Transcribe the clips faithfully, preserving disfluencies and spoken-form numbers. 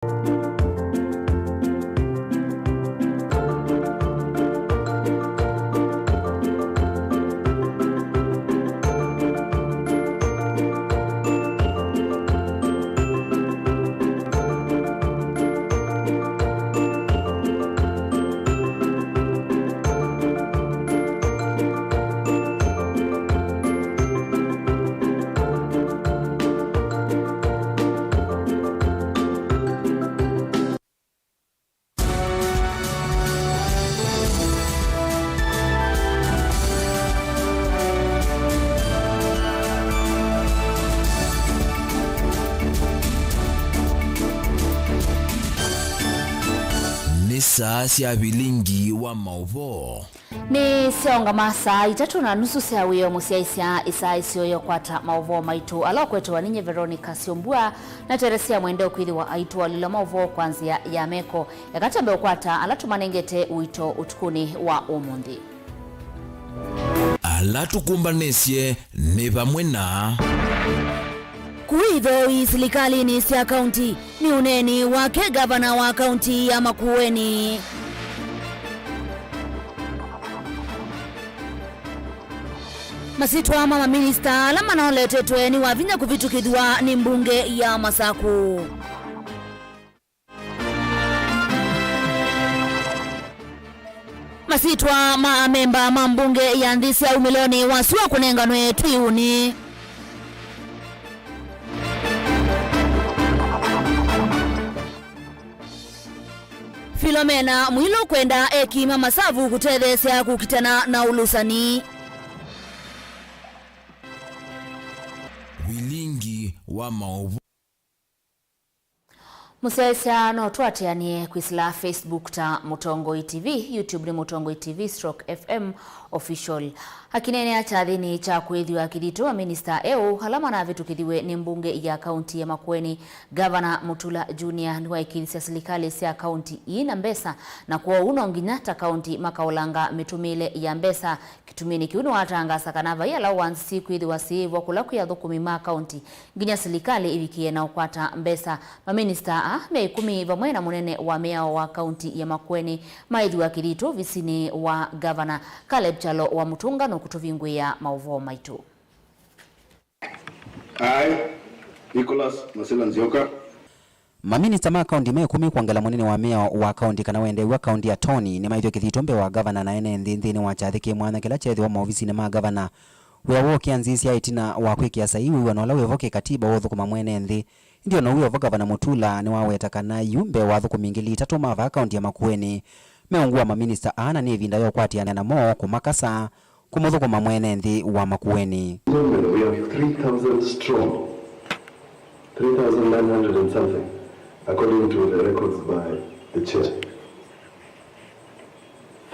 Nĩ saa sya vilingi wa maũvoo. Nĩ syaũngama saa itatũ na nusu sya wĩoo mũsyaĩĩsya. Ĩsaa ĩseo ya ũkwata maũvoo maitũ ala ũkwetwa nĩ nye Veronica Syombua na Teresia Mwende ũkwĩthĩwa aitũalĩla maũvoo kwa nzĩa ya meko. Eka twambe ũkwata ala tũmanengete ũito ũtukũnĩ wa ũmũnthĩ. Ala tũkũmbanĩsye nĩ vamwe na. Kũi ithoi silikalĩnĩ sya kaunti nĩ ũneeni wake ngavana wa kaunti ya Makueni. Masyĩtwa ma maminista ala manoletetwe nĩ wa vinya kũvĩtũkĩthw'a nĩ mbunge ya Masaku. Masyĩtwa ma amemba ma mbunge ya nthĩ sya umĩlonĩ wa sua kũnenganwe twĩũnĩ. Filomena Mwilu kwenda eki ma masavu kũtetheesya kũkitana na ũlũsani. Vilingi wa maũvoo. Mũsyaĩĩsya no tũatĩanĩe kwĩsĩla Facebook ta Mũtongoi T V, YouTube nĩ Mũtongoi T V stroke F M Official. Akineenea kyathĩnĩ kya kwĩthw'a kĩthito maminista eũ ala manavĩtũkĩthiw'e nĩ mbunge ya kaunti ya Makueni, Gavana Mutula Junior nĩwaĩkĩĩthisye silikalĩ sya kaunti ii na mbesa, na kwoou no nginya ta kaunti makaũlanga mĩtũmĩĩle ya mbesa. Kĩtuminĩ kĩu nĩwatangaasa kana vai allowance syĩkwĩthĩwa syĩĩvwa kũla kwĩ athũkũmi ma kaunti nginya silikalĩ ĩvikĩe na ũkwata mbesa. Maminista aa me ĩkũmi vamwe na mũnene wa mĩao wa kaunti ya Makueni maĩthw'a kĩthito ovisinĩ wa ngavana. Caleb Kyalo wa Mũtũnga nũkũtũvingũĩa maũvoo maitũ. I, Nicholas Masila Nzioka. Maminista ma kaunti me ĩkũmi kwongela mũnene wa mĩao wa kaunti kana wendeew'a kaunti attorney nĩmaĩthw'a kĩthito mbee wa ngavana na ene nthĩ nthĩnĩ wa kyathĩ kĩ mwanya kĩla kyeethĩwa maovisinĩ ma ngavana. Wĩa woo ũkĩanzĩĩsya ĩtina wa kwĩkĩa saii wĩw'ano ũla wĩvo kĩ katiba wa ũthũkũma mwene nthĩ. Ĩndĩ o na ũu wĩvo, Gavana Mutula nĩwaweta kana yu mbee wa athũkũmi ngili itatũ ma vaa kaunti ya Makueni meũngũa maminista aa na nĩ ĩvinda ya ũkwatĩana namo kũmakasa kũmũthũkũma mwene nthĩ wa Makueni. Government, we have three thousand strong, three thousand nine hundred and something, according to the records by the chair.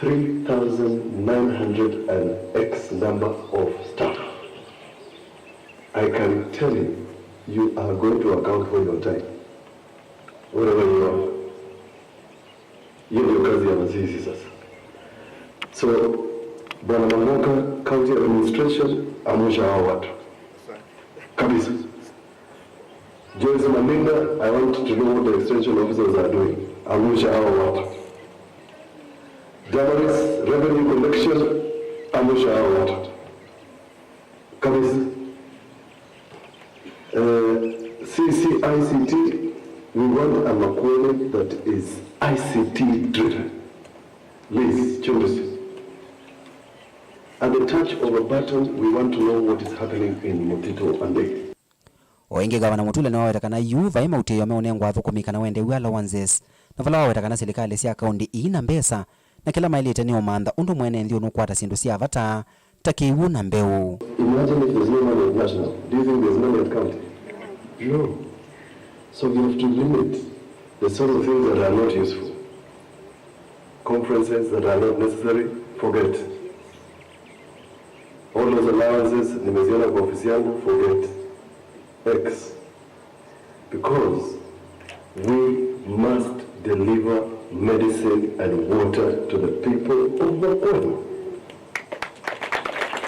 Three thousand nine hundred and X number of staff. I can tell you, you are going to account for your time, wherever you are. Hiyo ndio kazi ya mazizi sasa. So, Bwana Mang'oka, county administration, amsha hao watu kabisa. Joyce Maninga, I want to know what the extension officers are doing. Amsha hao watu. Damaris, revenue collection, amsha hao watu kabisa. Eh, C C I C T, we want a Makueni that is I C T driven. Liz Chundusi. At the touch of a button, we want to know what is happening in Mutito Andei. O ĩngĩ, Gavana Mutula nĩwaweta kana yu vai mautĩĩo meũnengwa athũkũmi kana wendeew'a allowances, na vala waweta kana silikalĩ sya kaunti ii na mbesa, na kĩla maĩlĩte nĩ ũmantha ũndũ mwene nthĩ ũnũkwata syĩndũ sya vata ta kĩw'ũ na mbeũ. Imagine if there's no money at national. Do you think there's money at county? No. So we have to limit the sort of things that are not useful. Conferences that are not necessary, forget. All those allowances, nimeziona kwa ofisi yangu, forget. X. Because we must deliver medicine and water to the people of Makueni.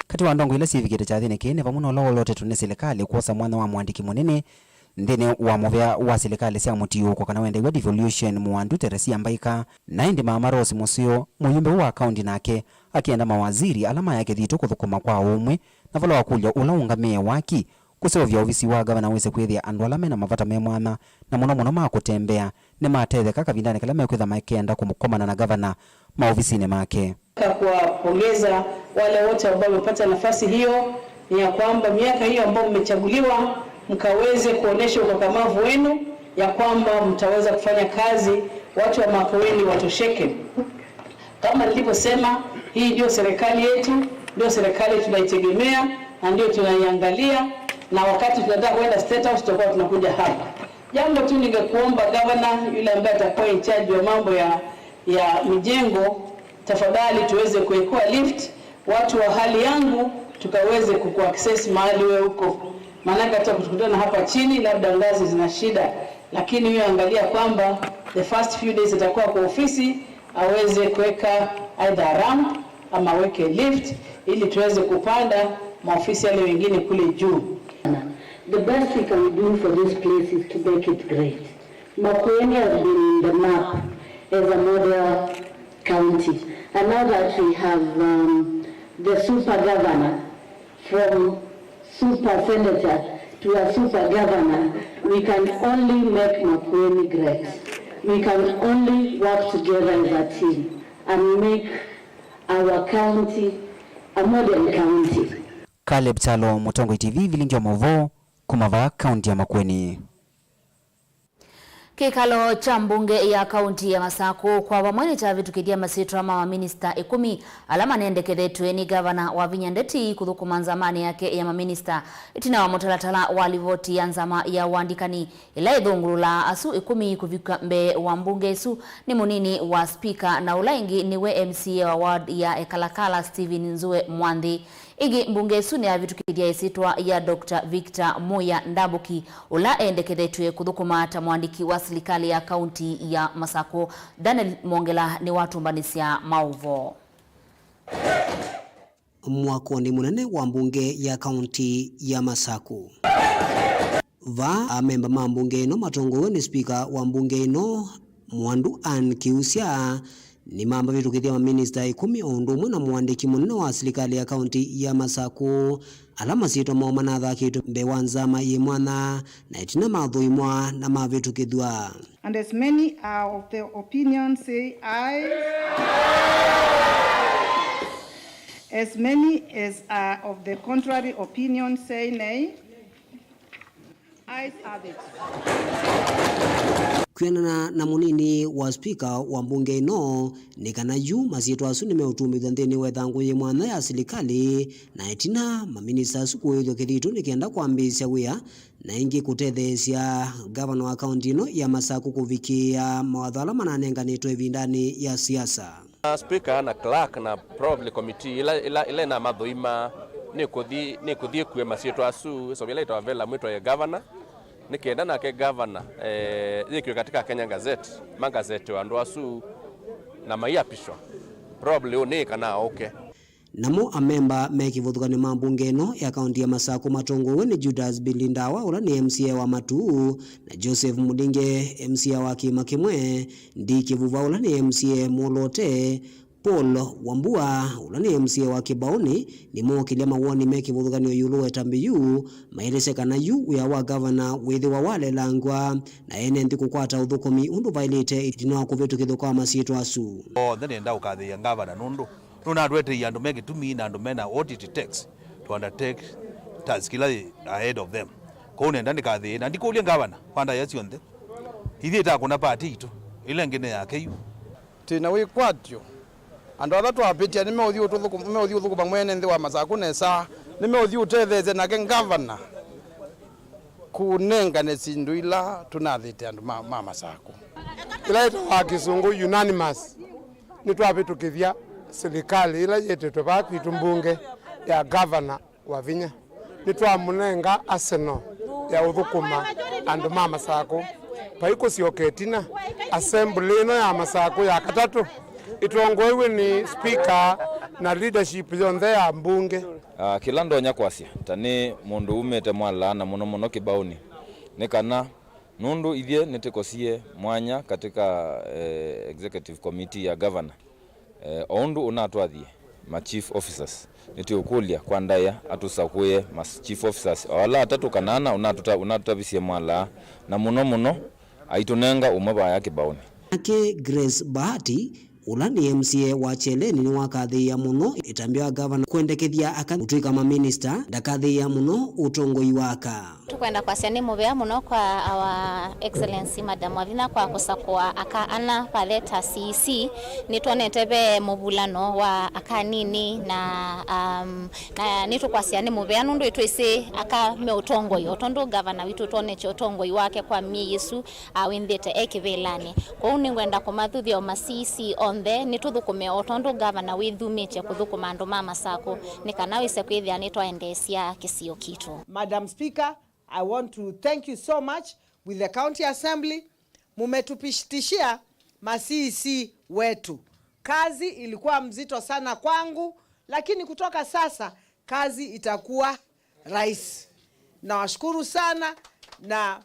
Katĩ wa ndongo ila syĩvikĩte kyathĩnĩ kĩĩ nĩ vamwe na ũla wolotetwe nĩ silikalĩ kwosa mwanya wa mũandĩki mũnene Nthĩnĩ wa mũvea wa silikalĩ sya mũtiũũko kana wendeew'a devolution, Mwandu Teresia Mbaika, na ĩndĩ Maama Rose Mũseo, mũyumbe wa kaunti, nake akĩenda mawaziri ala maya kĩthitũ kũthũkũma kwa ũmwe, na vala wakũlya ũla ũngamĩe waki, kũseũvya ovisi wa ngavana wĩse kwĩthĩa andũ ala mena mavata me mwanya, na mũno mũno ma kũtembea, nĩmatetheka kavindanĩ kala mekwĩtha makĩenda kũkomana na ngavana maovisinĩ make. Nataka kuwapongeza wale wote ambao wamepata nafasi hiyo, ni ya kwamba miaka hiyo ambayo mmechaguliwa, mkaweze kuonesha ukakamavu wenu, ya kwamba mtaweza kufanya kazi, watu wa Makueni watosheke. Kama nilivyosema, hii ndio serikali yetu, ndio serikali tunaitegemea na ndio tunaiangalia, na wakati tunataka kwenda State House tutakuwa tunakuja hapa. Jambo tu ningekuomba gavana yule ambaye atakuwa in charge wa mambo ya, ya mijengo, tafadhali tuweze kuwekewa lift, watu wa hali yangu tukaweze kukuaccess mahali wewe uko. Maanake hata kukutana hapa chini, labda ngazi zina shida, lakini wewe angalia kwamba the first few days atakuwa kwa ofisi, aweze kuweka either a ramp ama aweke lift ili tuweze kupanda maofisi yale wengine kule juu. The best we can do for this place is to make it great. Makueni has been in the map as a model county, and now that we have, um, the super governor, from super senator to a super governor, we can only make Makueni great. We can only work together as a team and make our county a model county. Caleb Kyalo, Mũtongoi T V, vilingi wa maũvoo kuma vaa kaunti ya Makueni. Kĩkalo kya mbunge ya kaunti ya Masakũ kwa vamwe nĩkyavĩtũkĩthya masyĩtwa ma maminista ĩkũmi ala manendekethetw'e nĩ ngavana Wavinya Ndeti kũthũkũma nzamanĩ yake ya maminista. Ĩtina wa mũtalatala wa livoti ya nzama ya ũandĩkani ĩla ĩthũngũlũlaa asu ĩkũmi kũvika mbee wa mbunge ĩsu, nĩ mũnini wa spika na ũla ĩngĩ nĩwe M C A wa ward ya Ekalakala, Stephen Nzue Mwanthi. Ĩngĩ, mbunge ĩsu nĩyavĩtũkĩthya ĩsyĩtwa ya Doctor Victor Muya Ndambuki, ũla endekethetw'e kũthũkũma ta mũandĩki wa silikalĩ ya kaunti ya Masakũ. Daniel Mwongela nĩwatũmbanĩsya maũvoo. Mwakonĩ mũnene wa mbunge ya kaunti ya Masakũ. Vaa, amemba ma mbunge ĩno matongoew'e nĩ spika wa mbunge ĩno, Mwandu Ann Kiusya, nĩmambavĩtũkĩthya maminista ĩkũmi o ũndũ ũmwe na mũandĩki mũnene wa silikalĩ ya kaunti ya Masakũ, ala masyĩtwa moo manathakĩtwe mbee wa nzama yĩ mwanya, na ĩtina mathũimwa na mavĩtũkĩthw'a. And as many are of the opinion, say aye. As many as are of the contrary opinion, say nay. Ayes have it. Kwĩanana na mũnini wa spika wa mbunge ĩno, nĩ kana yu masyĩtwa asu nĩmeũtumĩthw'a nthĩnĩ wa ĩthangũ yĩ mwanya ya silikalĩ, na ĩtina maminista asu kũĩthw'a kĩthitũ nĩ kenda kwambĩĩsya wĩa, na ĩngĩ kũtetheesya ngavana wa kaunti ĩno ya Masakũ kũvikĩĩa mawatho ala mananenganĩtwe ĩvindanĩ ya siasa. Speaker na clerk na probably committee ila, ila, ila ĩnamathũima nĩkũthi, nĩkũthi ĩkue masyĩtwa asu, ĩseũvye ĩla ĩtawa vellum ĩtwae governor, nĩ kenda nake governor, eh, yĩkiwe katika Kenya Gazette, magazetwe andũ asu na maiapishwa. Probably ũnĩ kana aũke. Namo amemba me kĩvathũkany'o ma mbunge ĩno ya kaunti ya Masakũ matongoew'e nĩ Judas Billy Ndawa, ũla nĩ M C A wa Matuu, na Joseph Mudinge, M C A wa kĩĩma kĩmwe, Ndi Kĩvuva, ũla nĩ M C A Mũlote, Paul Wambua, ũla nĩ M C A wa Kĩbaũnĩ, nĩmookĩlya mawoni me kĩvathũkany'o ĩũlũ wa ĩtambya yu, maelesya kana yu wĩa wa ngavana wĩthĩwa walelangw'a, na ene nthĩ kũkwata ũthũkũmi ũndũ vaĩlĩte ĩtina wa kũvĩtũkĩthw'a kwa masyĩtwa asu. Onthe nĩenda ũkathĩĩa ngavana nũndũ nũnatũeteie andũ me kĩtumi na andũ mena what it takes to undertake task ila yĩ ahead of them. Kwoou nenda ndĩkathĩĩe, na ndikũlye ngavana kwa ndaĩa syonthe. Ithyĩ ĩtakũna party itũ, ĩla ĩngĩ nĩ yake yu. Twĩ na wĩkwatyo. Andũ ala twavĩtya nĩmeũthi ũtũthũkũ-, meũthi ũthũkũma mwene nthĩ wa Masakũ nesa, nĩmeũthi ũtetheesya nake ngavana kũnengane syĩndũ ila tũnathĩte andũ ma, ma Masakũ. Ĩla ĩtawa kĩsũngũ unanimous. Nĩtwavĩtũkĩthya silikalĩ ĩla yĩtĩtwe vaa kwitũ mbunge ya ngavana Wavinya. Nĩtwamũnenga arsenal ya ũthũkũma andũ ma Masakũ. Vai kũsyoka ĩtina, assembly ĩno ya Masakũ ya katatũ ĩtongoew'e nĩ speaker na leadership yonthe ya mbunge. Ah, kĩla ndonya kwasya, ta nĩ mũndũ umĩte Mwala na mũno mũno Kĩbaũnĩ, Nĩ kana, nũndũ ithyĩ nĩtĩkosie mwanya katika, eh, executive committee ya governor, eh, o ũndũ ũnatwathie ma chief officers, nĩtũũkũlya kwa ndaĩa atũsakũĩe ma chief officers o ala atatũ kana ana ũnatũta-, ũnatũtavisye mwalaa, na mũno mũno aitũnenga ũmwe vaya kĩbaũnĩ. Nake Grace Bahati, ũla nĩ M C A wa Kyeleni, nĩwakathĩĩa mũno ĩtambya ya gavana kwendekethya aka ũtw'ĩka maminista, ndakathĩĩa mũno ũtongoi wa aka. Tũkwenda kwasya nĩ mũvea mũno kwa Our Excellency Madam Wavinya kwa kũsakũa aka ana vathe ta C E C. Nĩtwonete ve mũvulano wa aka anini na, um, na nĩtũkwasya nĩ mũvea nũndũ nĩtwĩsĩ aka me ũtongoi, o tondũ gavana witũ twonetye ũtongoi wake kwa myei ĩsu awĩnthĩte e kĩvĩlanĩ. Kwoou nĩngwenda kũmathuthya o ma C E C onthe, nĩtũthũkũme o tondũ gavana wĩthumĩtye kũthũkũma andũ ma Masakũ, nĩ kana wĩse kwĩthĩa nĩtwaendeesya kĩsio kitũ. Madam Speaker, I want to thank you so much with the County Assembly. Mumetupitishia ma C E C wetu. Kazi ilikuwa mzito sana kwangu, lakini kutoka sasa kazi itakuwa rahisi. Nawashukuru sana, na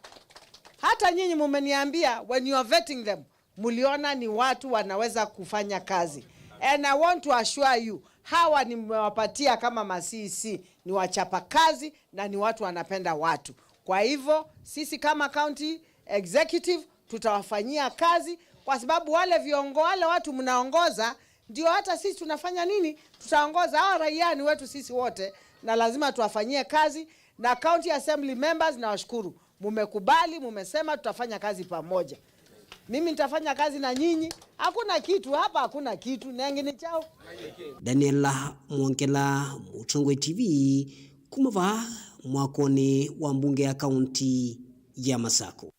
hata nyinyi mumeniambia, when you are vetting them, mliona ni watu wanaweza kufanya kazi. And I want to assure you, hawa nimewapatia kama ma C E C ni wachapa kazi na ni watu wanapenda watu. Kwa hivyo, sisi kama county executive tutawafanyia kazi, kwa sababu wale viongo-, wale watu mnaongoza, ndio hata sisi tunafanya nini? Tutaongoza. Hawa raia ni wetu sisi wote, na lazima tuwafanyie kazi. Na county assembly members, nawashukuru, mumekubali, mumesema tutafanya kazi pamoja. Mimi nitafanya kazi na nyinyi, hakuna kitu hapa, hakuna kitu. Nengĩ nĩ kyaũ? Daniela Mwongela, Mũtongoi T V, kuma vaa mwakonĩ wa mbunge ya kaunti ya Masakũ.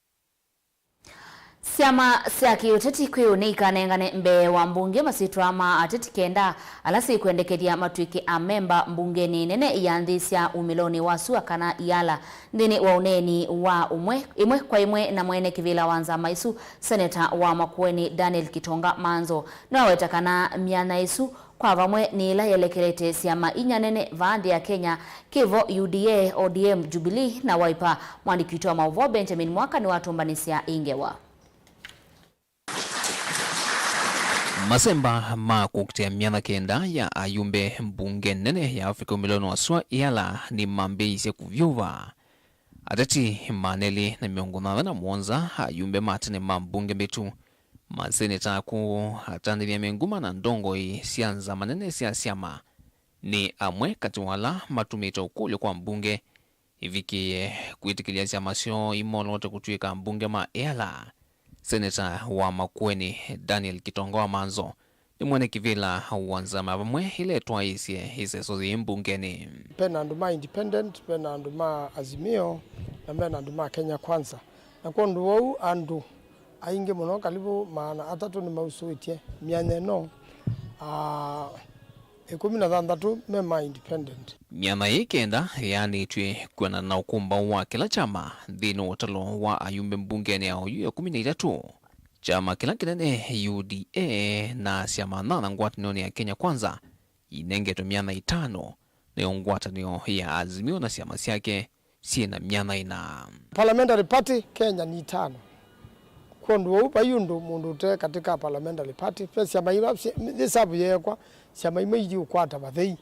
Syama sya kĩũteti kwĩ ũnĩ ikanengane mbee wa mbunge masyĩtwa ma ateti kenda ala syĩkwendekethya matw'ĩke amemba mbungenĩ nene ya nthĩ sya umĩlonĩ wa sua kana iala. Nthĩnĩ wa ũneeni wa ũmwe, ĩmwe kwa ĩmwe na mwene kĩvĩla wa nzama ĩsu, seneta wa Makueni Daniel Kitonga Manzo nĩwaweta kana myanya ĩsu kwa vamwe nĩ ĩla yelekelete syama inya nene vaa nthĩ ya Kenya, kĩvo U D A, O D M, Jubilee na Wiper. Mwandĩki witũ wa maũvoo Benjamin Mwaka nĩwatũmbanĩsya ĩ ngewa. Masemba ma kũkitĩa myanya kenda ya ayumbe mbunge nene ya Africa umĩlonĩ wa sua ĩala nĩmambĩĩisye kũvyũva. Ateti maana elĩ na mĩongo thanthatũ na mũonza, ayumbe ma tene ma mbunge mbĩtu, maseneta akũũ, atandĩthya me nguma na ndongoi sya nzama nene sya syama nĩ amwe katĩ wa ala matumĩte ũkũlyo kwa mbunge ĩvikĩĩe kwĩtĩkĩlya syama syoo imolote kũtw'ĩka mbunge ma ĩala. Seneta wa Makueni Daniel Kitonga wa Manzo nĩ mwene kĩvĩla wa nzama ya vamwe ĩla ĩtwaĩĩsye ĩseso yĩĩ mbungenĩ. Ve na andũ ma independent, ve na andũ ma Azimio, na ve na andũ ma Kenya Kwanza. Na kwondũ wou andũ aingĩ mũno, karibu maana atatũ, nĩmausũĩtye myanya ĩno. Ah, ĩkũmi na thanthatũ me ma independent. Myanya ĩĩ kenda yaanĩtw'e kwĩanana na ũkũmbaũ wa kĩla kyama nthĩnĩ wa ũtalo wa ayumbe mbungenĩ ya oyu ya ĩkũmi na itatũ. Kyama kĩla kĩnene, U D A, na syama nyanya ngwatanĩonĩ ya Kenya Kwanza inengetwe myanya ĩtano, nayo ngwatanĩo ya Azimio na syama syake syĩ na myanya ĩna. Parliamentary party Kenya nĩ itano. Kwondũ ũu, vai ũndũ mũndũ ũte katĩ ka parliamentary party. Ve syama ila syĩ, yĩsavu yeekwa, syama imwe iiũkwata vathei.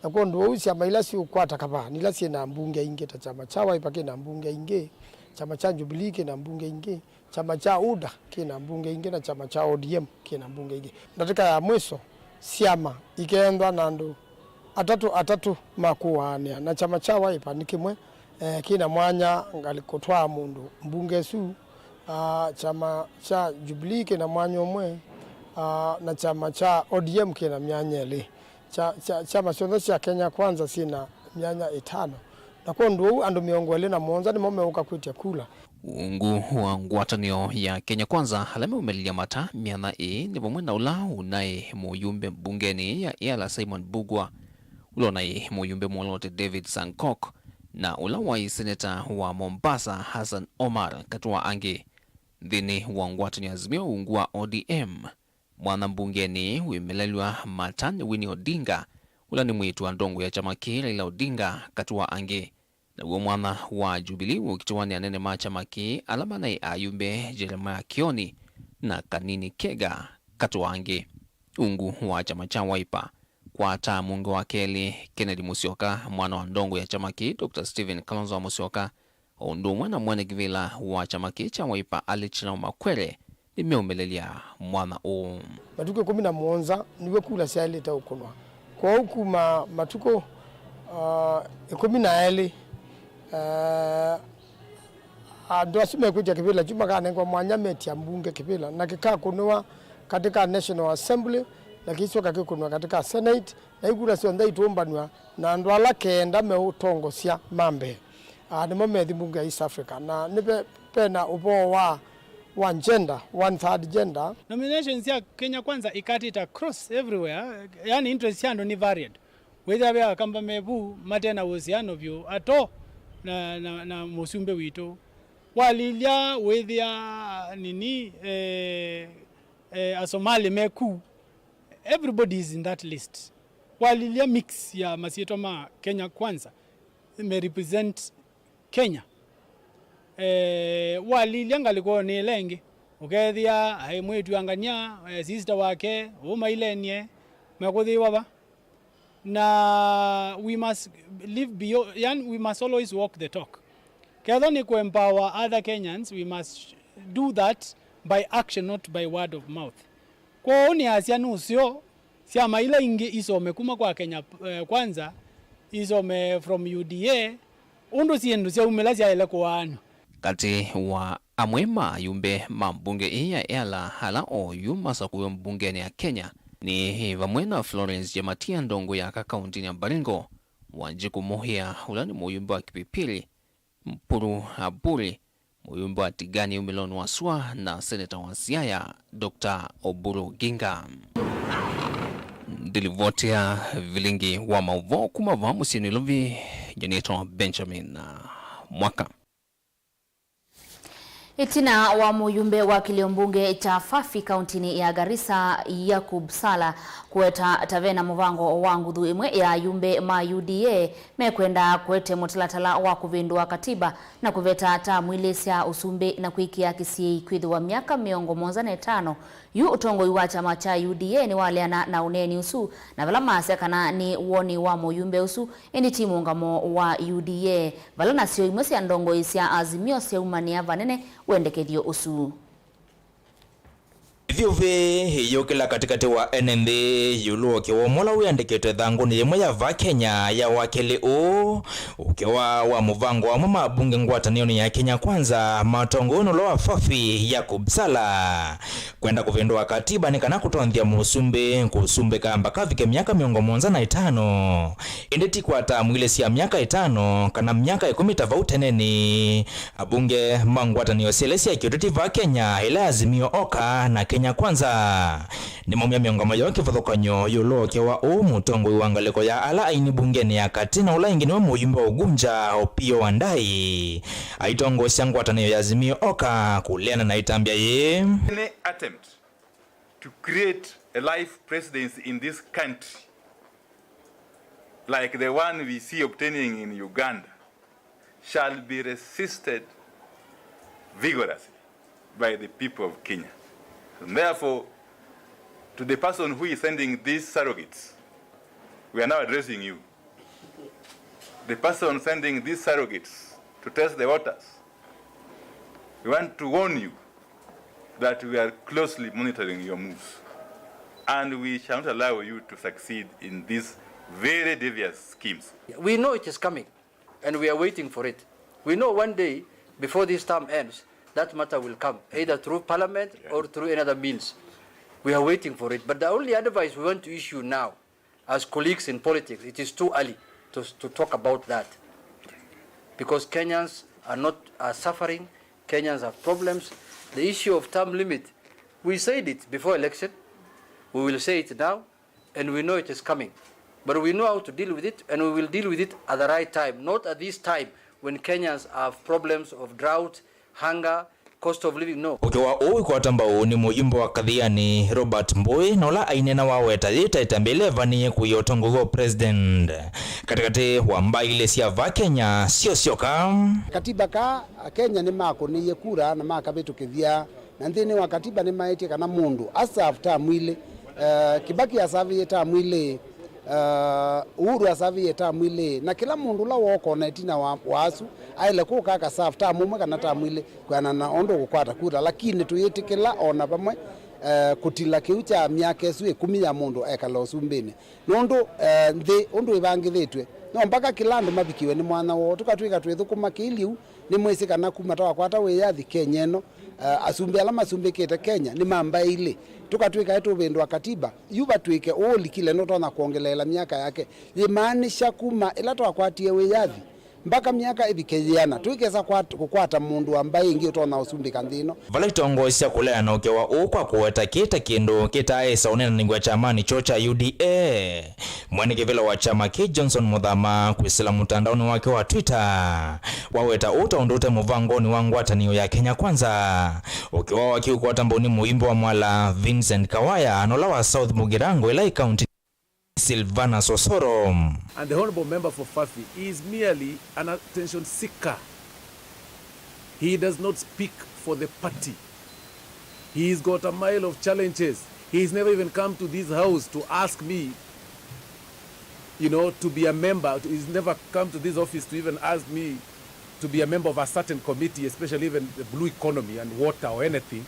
Na kwondũ ũu, syama ila siũkwata kavaa nĩ ila syĩ na mbunge aingĩ, ta kyama kya Wiper kĩ na mbunge aingĩ, kyama kya Jubilee kĩ na mbunge aingĩ, kyama kya UDA kĩ na mbunge ingĩ, na kyama kya O D M kĩ na mbunge ingĩ. Ndatĩka ya mwiso, syama ikeenthwa na andũ atatũ atatũ ma kũaanĩa, na kyama kya Wiper nĩ kĩmwe, eh, kĩ na mwanya ngalĩ kũtwaa mũndũ mbunge ĩsu. Ah, kyama kya Jubilee kĩ na mwanya ũmwe, ah, na kyama kya O D M kĩ na myanya ĩlĩ. Kya-, kya-, kyama syonthe sya Kenya Kwanza syĩ na myanya ĩtano, na kwondũ ũu andũ mĩongo ĩlĩ na mũonza nĩmo meũka kwĩtya kula. Ungu wa ngwatanĩo ya Kenya Kwanza, ala meũmĩlĩlya mata myanya ĩĩ nĩ vamwe na ũla ũnaĩ mũyumbe mbungenĩ ya ĩala Simon Mbugua, ũla ũnaĩ mũyumbe mwolote David Sankok, na ũla waĩ seneta wa Mombasa Hassan Omar, katĩ wa angĩ. Nthĩnĩ wa ngwatanĩo ya Azimio ungu wa O D M, mwana mbungenĩ wĩmĩlelw'a mata nĩ Winnie Odinga, ũla nĩ mwĩĩtu wa ndongoi ya kyama kĩĩ Raila Odinga, katĩ wa angĩ. Naw'o mwanya wa Jubilee ũkitĩwa nĩ anene ma kyama kĩĩ ala manaĩ ayumbe Jeremiah Kioni na Kanini Kega, katĩ wa angĩ. Ungu wa kyama kya Wiper kwataa mũmbunge wa kelĩ Kennedy Musyoka, mwana wa ndongo ya kyama kĩĩ Doctor Stephen Kalonzo wa Musyoka, o ũndũ ũmwe na mwene kĩvĩla wa kyama kĩĩ kya Wiper Alec Nau Makwere nĩmeũmĩlĩlya mwanya ũũ. Matukũ ĩkũmi na mũonza nĩw'o kula syaĩlĩte ũkũnwa. Kwoou kuma matukũ, ah, ĩkũmi na elĩ, eh, andũ asu mekwĩtya kĩvĩla kyu makanengwa mwanya metya mbunge kĩvĩla, na kĩkakũnĩwa katĩ ka National Assembly, na kĩisoka kĩkũnwa katĩ ka Senate, na ikula syonthe itũmbanw'a na andũ ala kenda meũtongosya ma mbee. Ah, nĩmo methi mbunge ya East Africa, na nĩ ve-, vena ũvoo wa, wa gender, one third gender. Nominations sya Kenya Kwanza ikatĩte across everywhere, yani interest sya andũ nĩ varied. Wĩthĩa ve Akamba me vu mate na uhusiano vyũ ato na, na, na mũsumbĩ witũ. Walilya wĩthĩa nini, eh, eh, Asomali me ku. Everybody is in that list. Walilya mix ya masyĩtwa ma Kenya Kwanza me represent Kenya. Eh, walilya ngalĩkonĩ ĩla ĩngĩ, ũkethĩa aĩ mwĩĩtu angania, eh, sister wake, ũmailenie, mekũthĩĩwa va. Na we must live beyond, yani, we must always walk the talk. Ketha nĩ kũ empower other Kenyans, we must do that by action, not by word of mouth. Kwoou nĩasya nũseo syama ila ingĩ isome kuma kwa Kenya, eh, Kwanza, isome from U D A, ũndũ syĩndũ syaumĩla syaĩle kũaanw'a. Katĩ wa amwe ma ayumbe ma mbunge ĩĩ ya Eala ala oyu masakuiwe mbungenĩ ya Kenya nĩ vamwe na Florence Jematia, ndongo ya aka kauntinĩ ya Baringo, Wanjikũ Mũhĩa, ũla nĩ mũyumbe wa Kipipiri, Mpuru Aburi, mũyumbe wa Tigania umĩlonĩ wa sua, na seneta wa Siaya, Doctor Oburu Oginga. Ndilivoti ya vilingi wa maũvoo kuma vaa mũsyĩ Nairobi, nĩtawa Benjamin Mwaka. Ĩtina wa mũyumbe wa kĩlĩo mbunge kya Fafi kauntinĩ ya Garissa, Yakub Sala, kũweta ta vena mũvango wa nguthu ĩmwe ya ayumbe ma U D A mekwenda kũete mũtalatala wa kũvĩndũa katiba na kũveta tamu ilĩ sya ũsumbĩ na kwĩkĩa kĩsiĩi kwĩthĩwa myaka mĩongo mũonza na ĩtano yu ũtongoi wa kyama kya U D A nĩwaleana na ũneeni ũsu, na vala maasya kana nĩ woni wa mũyumbe ũsu, ĩndĩ ti mũũngamo wa U D A, vala nasyo imwe sya ndongoi sya Azimio syaumanĩa vanene wendekethyo ũsu. Ĩthyũvĩ ĩyũkĩla katĩkatĩ wa ene nthĩ ĩũlũ wa ũkĩwa ũmwe ũla wĩandĩkĩtwe ĩthangũnĩ yĩmwe ya vaa Kenya ya wakelĩ ũũ, ũkĩwa wa mũvango wa amwe ma ambunge ngwatanĩonĩ ya Kenya Kwanza, matongoi nĩ ũla wa Fafi, Yakub Sala, kwenda kũvĩndũa katiba nĩ kana kũtonthya mũsumbĩ kũsumbĩka mpaka avike myaka mĩongo mũonza na ĩtano, ĩndĩ ti kwa tamu ilĩ sya myaka ĩtano kana myaka ĩkũmi ta vau tenenĩ. Abunge ma ngwatanĩo syelĩ sya kĩũteti vaa Kenya, ĩla Azimio Oka na Kenya Kwanza, nĩmaumya mĩũngamo yoo kĩvathũkany'o ĩũlũ wa ũkĩwa ũũ mũtongoi wa ngalĩko ya ala aini mbungenĩ ya katĩ na ũla ĩngĩ nĩwe mũyumbe wa Ugunja, Opiyo Wandayi, aitongoesya ngwatanĩo ya Azimio Oka kũleana na ĩtambya yĩĩ. Any attempt to create a life presidency in this country like the one we see obtaining in Uganda shall be resisted vigorously by the people of Kenya. And therefore, to the person who is sending these surrogates, we are now addressing you. The person sending these surrogates to test the waters, we want to warn you that we are closely monitoring your moves, and we shall not allow you to succeed in these very devious schemes. We know it is coming, and we are waiting for it. We know one day, before this term ends, that matter will come, either through parliament or through any other means. We are waiting for it. But the only advice we want to issue now, as colleagues in politics, it is too early to, to talk about that. Because Kenyans are not, are suffering, Kenyans have problems. The issue of term limit, we said it before election, we will say it now, and we know it is coming. But we know how to deal with it, and we will deal with it at the right time, not at this time when Kenyans have problems of drought, hunger, cost of living, no. Ũkĩwa ũũ wĩkwata mbau nĩ mũyumbe wa Kathiani, Robert Mbũĩ, na ũla aineena waweta yĩtaĩta mbĩla ĩvanĩĩe kũia ũtongoi wa president katĩkatĩ wa mbaa ilĩ sya vaa Kenya syosyoka. Katiba ka Kenya nĩmakũnĩie kura na makavĩtũkĩthya, na nthĩnĩ wa katiba nĩmaĩtye kana mũndũ aserve term ilĩ. Eh, Kibaki asavĩie term ilĩ, eh, Uhuru asavĩie term ilĩ, na kĩla mũndũ ũla wooka o na ĩtina wa, wa asu aĩle kũka akaserve term ũmwe kana term ilĩ, kwĩanana na ũndũ ũkũkwata kura. Lakini tũyĩtĩkĩla o na vamwe, eh, kũtila kĩu kya myaka ĩsu ĩkũmi ya mũndũ ekala ũsumbĩnĩ. Nũndũ, eh, nthĩ ũndũ ĩvangĩthĩtw'e, no mpaka kĩla andũ mavikiwe nĩ mwanya woo. Tũkatw'ĩka twĩthũkũma kĩiliu, nĩmwĩsĩ kana kuma twakwata wĩyathi Kenya ĩno, eh, asumbĩ ala masumbĩkĩte Kenya nĩ ma mbaĩ ilĩ. Tũkatw'ĩka ĩtũvĩndũa katiba, yu vatw'ĩke ũũ ũlikile nũtonya kwongeleela myaka yake. Yĩmaanisha kuma ĩla twakwatie wĩyathi mpaka myaka ĩvike yĩana, tũikesa kwat-, kũkwata mũndũ wa mbaĩ ĩngĩ ũtonya ũsumbĩka nthĩ ĩno. Vala itongoesya kũleana ũkĩwa ũũ kwa kũweta kĩĩ ta kĩndũ kĩtaaĩsa ũneenanĩw'a kyamanĩ kyoo kya U D A, mwene kĩvĩla wa kyama kĩĩ Johnson Mũthama kwĩsĩla mũtandaonĩ wake wa Twitter waweta ũũ ta ũndũ ũte mũvangonĩ wa ngwatanĩo ya Kenya Kwanza, ũkĩwa wakiũkwata mbau nĩ mũimbo wa Mwala Vincent Kawaya na ũla wa South Mugirango ĩla ĩ kaunti Silvanus Osoro. And the honorable member for Fafi is merely an attention seeker. He does not speak for the party. He's got a mile of challenges. He's never even come to this house to ask me, you know, to be a member. He's never come to this office to even ask me to be a member of a certain committee, especially even the blue economy and water or anything,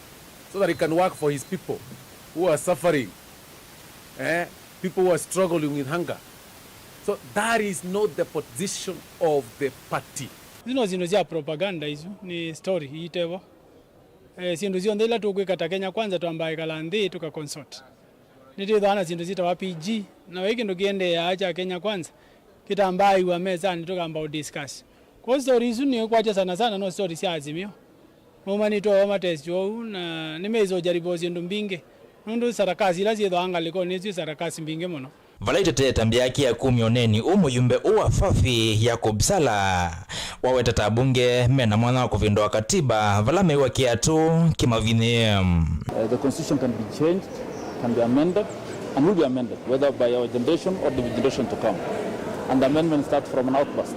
so that he can work for his people who are suffering. Eh? People who are struggling with hunger. So that is not the position of the party. Isu no syĩndũ sya propaganda, isu nĩ story iitevo. Eh, syĩndũ syonthe ila tũkwĩka ta Kenya Kwanza twambaa ĩkala nthĩ tũka consult. Nĩtwĩthĩawa na syĩndũ syĩtawa P G, na vai kĩndũ kĩendeeaa kya Kenya Kwanza kĩtambaaĩw'a mesanĩ tũkamba ũ discuss. Kwoou story isu nĩũkwatya sana sana no story sya Azimio. Maumanĩtwe o matesti oou, na nĩmeĩsa ũjaribũ syĩndũ mbingĩ, nũndũ sarakasi ila syĩthĩawa ngalĩkonĩ nĩsyo sarakasi mbingĩ mũno. Vala itetee ĩtambya yake ya kumya ũneeni ũũ, mũyumbe ũũ wa Fafi, Yakub Sala, waweta ta abunge mena mwanya wa kũvĩndũa katiba vala mew'a kĩatũ kĩmavinyĩe. Uh, the constitution can be changed, can be amended, and will be amended, whether by our generation or the generation to come. And the amendments start from an outburst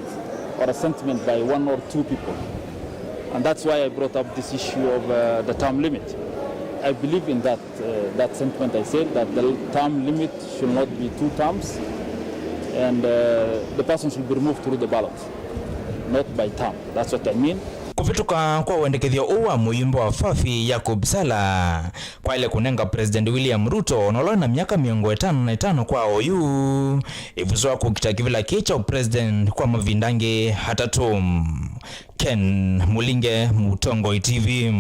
or a sentiment by one or two people. And that's why I brought up this issue of, uh, the term limit. I believe in that, uh, that sentiment. I said that the term limit should not be two terms, and, uh, the person should be removed through the ballot, not by term. That's what I mean. Kũvĩtũka kwa wendekethyo ũũ wa mũyumbe wa Fafi, Yakub Sala, kwaĩle kũnenga President William Ruto, na ũla wĩ na myaka mĩongo ĩtano na ĩtano kwa oyu, ĩvuso wa kũkita kĩvĩla kĩĩ kya president kwa mavinda angĩ atatũ. Ken Mulinge, Mũtongoi T V.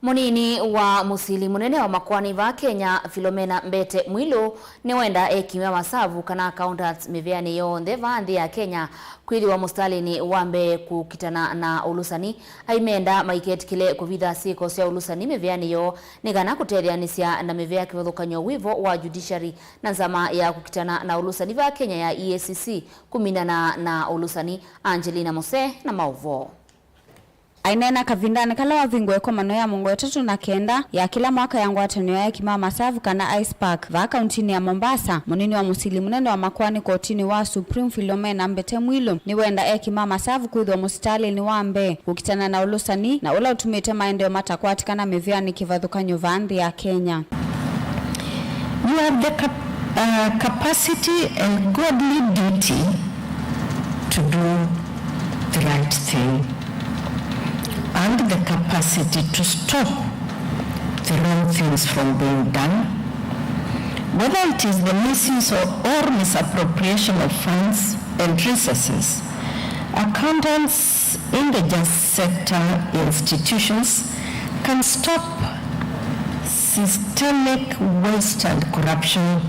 Mũnini wa mũsili mũnene wa makoani vaa Kenya, Philomena Mbete Mwilu, nĩwenda eki ma masavu kana accountants mĩvĩanĩ yonthe vaa nthĩ ya Kenya kwĩthĩwa mũsitalĩnĩ wa mbee kũkitana na ũlũsani. Aimenda maiketĩkĩle kũvitha syĩko sya ũlũsani mĩvĩanĩ yoo nĩ kana kũtetheanĩsya na mĩvĩa kĩvathũkany'o wĩvo wa judiciary na nzama ya kũkitana na ũlũsani vaa Kenya ya E A C C kũminana na ũlũsani. Angelina Mose na maũvoo. Aineena kavindanĩ kala wavingũa ĩkomano ya mĩongo ĩtatũ na kenda ya kĩla mwaka ya ngwatanĩo ya eki ma masavu kana ISPAC vaa kauntinĩ ya Mombasa, mũnini wa mũsili mũnene wa makoani kotinĩ wa Supreme Philomena Mbete Mwilu nĩwenda eki ma masavu kwĩthĩwa mũsitalĩnĩ wa mbee kũkitana na ũlũsani na ũla ũtumĩte maendeeo matakwatĩkana mĩvĩanĩ kĩvathũkany'o vaa nthĩ ya Kenya. You have the cap- uh, capacity and godly duty to do the right thing and the capacity to stop the wrong things from being done, whether it is the misuse or, or misappropriation of funds and resources. Accountants in the justice sector institutions can stop systemic waste and corruption,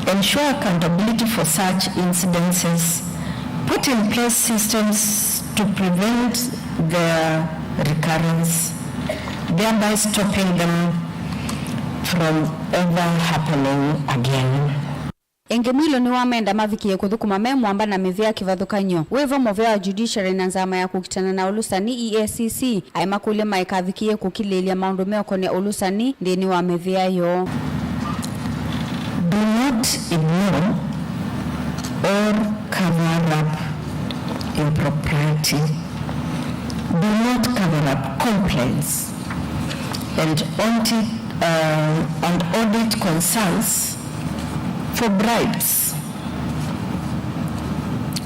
ensure accountability for such incidences, put in place systems to prevent their recurrence, thereby stopping them from ever happening again. Ĩngĩ, Mwilu nĩwamenda mavikĩe kũthũkũma me mũamba na mĩvĩa kĩvathũkany'o. Wĩvo mũvĩa wa Judiciary na nzama ya kũkitana na ũlũsani, E A C C, aĩ makũlya maikavikĩe kũkilĩĩlya maũndũ meũkonea ũlũsani nthĩnĩ wa mĩvĩa yoo. Do not ignore or cover up impropriety. Do not cover up complaints and audit, uh, and audit concerns for bribes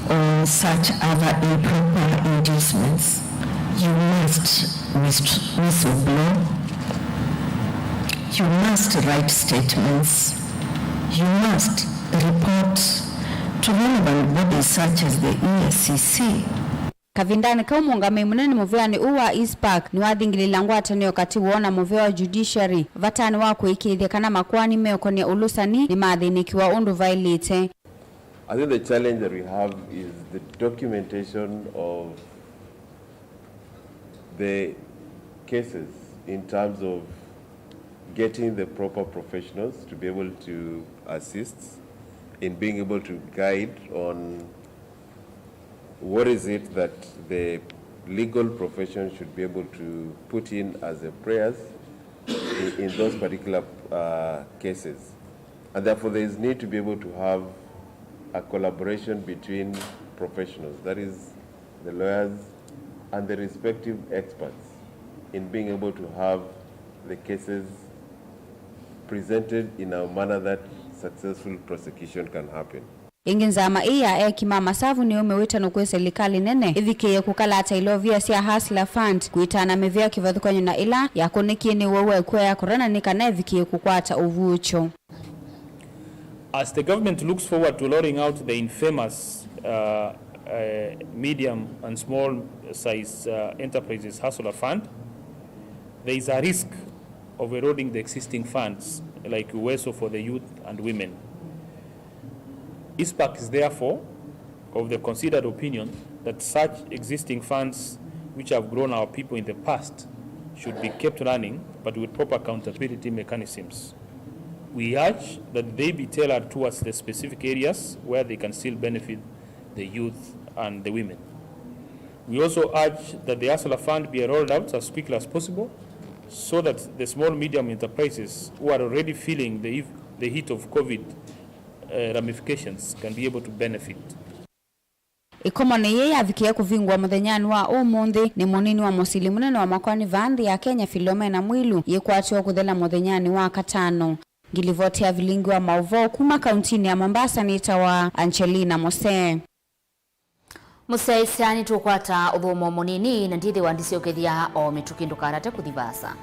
or such other improper inducements. You must whist-, whistleblow. You must write statements. You must report to relevant bodies such as the E A C C. Kavindanĩ kau, mũũngamĩi mũnene mũvĩanĩ ũũ wa ISPAC nĩwathingĩlĩĩla ngwatanĩo katĩ woo na mũvĩa wa Judiciary vatanĩ wa kũĩkĩĩthya kana makoani meũkonea ũlũsani nĩmathĩnĩkĩwa ũndũ vaĩlĩte. I think the challenge that we have is the documentation of the cases in terms of getting the proper professionals to be able to assist in being able to guide on what is it that the legal profession should be able to put in as a prayers in, in those particular, uh, cases. And therefore, there is need to be able to have a collaboration between professionals, that is, the lawyers and the respective experts, in being able to have the cases presented in a manner that successful prosecution can happen. Ĩngĩ, nzama ĩĩ ya eki ma masavu nĩyũmĩwĩte nũkwĩ silikalĩ nene ĩvikĩĩe kũkalata ilovia sya Hustler Fund kwĩtana mĩvĩa kĩvathũkany'o na ĩla yakũnĩkie nĩ ũwau wa ĩkua ya corona nĩ kana ĩvikĩĩe kũkwata ũvuũkyo. As the government looks forward to rolling out the infamous, uh, uh, medium and small size, uh, enterprises Hustler Fund, there is a risk of eroding the existing funds like Uwezo for the youth and women. ISPAC is therefore of the considered opinion that such existing funds which have grown our people in the past should be kept running, but with proper accountability mechanisms. We urge that they be tailored towards the specific areas where they can still benefit the youth and the women. We also urge that the Hustler Fund be rolled out as quickly as possible so that the small medium enterprises who are already feeling the, the heat of COVID, uh, ramifications can be able to benefit. Ĩkomano yĩĩ yavikĩe kũvingũa mũthenyanĩ wa ũmũnthĩ nĩ mũnini wa mũsili mũnene wa makoani vaa nthĩ ya Kenya, Philomena Mwilu, yĩkwatĩwe kũthela mũthenyanĩ wa Katano. Ngilivoti ya vilingi wa maũvoo kuma kauntinĩ ya Mombasa nĩtawa Angelina Mose. Mũsyaĩĩsya, nĩtũkwata ũthũmũo mũnini na ndithĩwa ndisyokethya o mĩtũkĩ, ndũkatate kũthi vaasa.